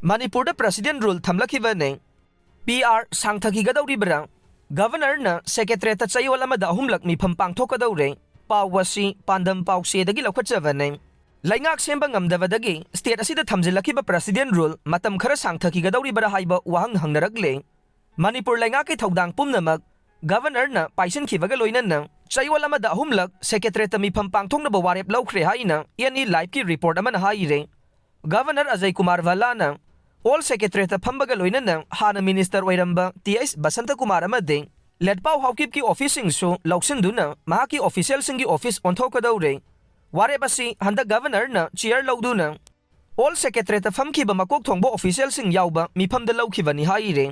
ꯃꯅꯤꯄꯨꯔꯗ ꯄ꯭ꯔꯦꯁꯤꯗꯦꯟ ꯔꯨꯜ ꯊꯝꯂꯛꯈꯤꯕꯅꯤ꯫ ꯄꯤ ꯑꯥꯔ ꯁꯥꯡꯊꯈꯤꯒꯗꯧꯔꯤꯕ꯭ꯔꯥ? ꯒꯚꯔꯅꯔꯅ ꯁꯦꯀ꯭ꯔꯦꯇꯔꯤꯌꯦꯠꯇ ꯆꯌꯣꯜ ꯑꯃꯗ ꯑꯍꯨꯝꯂꯛ ꯃꯤꯐꯝ ꯄꯥꯡꯊꯣꯛꯀꯗꯧꯔꯦ꯫ ꯄꯥꯎ ꯑꯁꯤ ꯄꯥꯟꯗꯝ ꯄꯥꯎꯆꯦꯗꯒꯤ ꯂꯧꯈꯠꯆꯕꯅꯤ꯫ ꯂꯩꯉꯥꯛ ꯁꯦꯝꯕ ꯉꯝꯗꯕꯗꯒꯤ ꯁ꯭ꯇꯦꯠ ꯑꯁꯤꯗ ꯊꯝꯖꯤꯜꯂꯛꯈꯤꯕ ꯄ꯭ꯔꯦꯁꯤꯗꯦꯟ ꯔꯨꯜ ꯃꯇꯝ ꯈꯔ ꯁꯥꯡꯊꯈꯤꯒꯗꯧꯔꯤꯕꯔꯥ ꯍꯥꯏꯕ ꯋꯥꯍꯪ ꯍꯪꯅꯔꯛꯂꯦ꯫ ꯃꯅꯤꯄꯨꯔ ꯂꯩꯉꯥꯛꯀꯤ ꯊꯧꯗꯥꯡ ꯄꯨꯝꯅꯃꯛ ꯒꯚꯔꯅꯔꯅ ꯄꯥꯏꯁꯤꯟꯈꯤꯕꯒ ꯂꯣꯏꯅꯅ ꯆꯌꯣꯜ ꯑꯃꯗ ꯑꯍꯨꯝꯂꯛ ꯁꯦꯀ꯭ꯔꯦꯇꯔꯤꯌꯦꯠꯇ ꯃꯤꯐꯝ ꯄꯥꯡꯊꯣꯛꯅꯕ ꯋꯥꯔꯦꯞ ꯂꯧꯈ꯭ꯔꯦ ꯍꯥꯏꯅ ꯑꯦꯟ ꯏ ꯂꯥꯏꯚꯀꯤ ꯔꯤꯄꯣꯔꯠ ꯑꯃꯅ ꯍꯥꯏꯔꯦ꯫ ꯒꯚꯔꯅꯔ ꯑꯖꯌ ꯀꯨꯃꯥꯔ ꯚꯜꯂꯥꯅ ꯑꯣꯜ ꯁꯦꯀ꯭ꯔꯦꯇꯔꯤꯌꯦꯠꯇ ꯐꯝꯕꯒ ꯂꯣꯏꯅꯅ ꯍꯥꯟꯅ ꯃꯤꯅꯤꯁꯇꯔ ꯑꯣꯏꯔꯝꯕ ꯇꯤ ꯑꯩꯆ ꯕꯁꯟꯇ ꯀꯨꯃꯥꯔ ꯑꯃꯗꯤ ꯂꯦꯠꯄꯥꯎ ꯍꯥꯎꯀꯤꯞꯀꯤ ꯑꯣꯐꯤꯁꯁꯤꯡꯁꯨ ꯂꯧꯁꯤꯟꯗꯨꯅ ꯃꯍꯥꯛꯀꯤ ꯑꯣꯐꯤꯁꯤꯌꯦꯜꯁꯤꯡꯒꯤ ꯑꯣꯐꯤꯁ ꯑꯣꯟꯊꯣꯛꯀꯗꯧꯔꯦ꯫ ꯋꯥꯔꯦꯞ ꯑꯁꯤ ꯍꯟꯗꯛ ꯒꯚꯔꯅꯔꯅ ꯆꯤꯌꯔ ꯂꯧꯗꯨꯅ ꯑꯣꯜ ꯁꯦꯀ꯭ꯔꯦꯇꯔꯤꯌꯦꯠꯇ ꯐꯝꯈꯤꯕ ꯃꯀꯣꯛ ꯊꯣꯡꯕ ꯑꯣꯐꯤꯁꯤꯌꯦꯜꯁꯤꯡ ꯌꯥꯎꯕ ꯃꯤꯐꯝꯗ ꯂꯧꯈꯤꯕꯅꯤ ꯍꯥꯏꯔꯦ꯫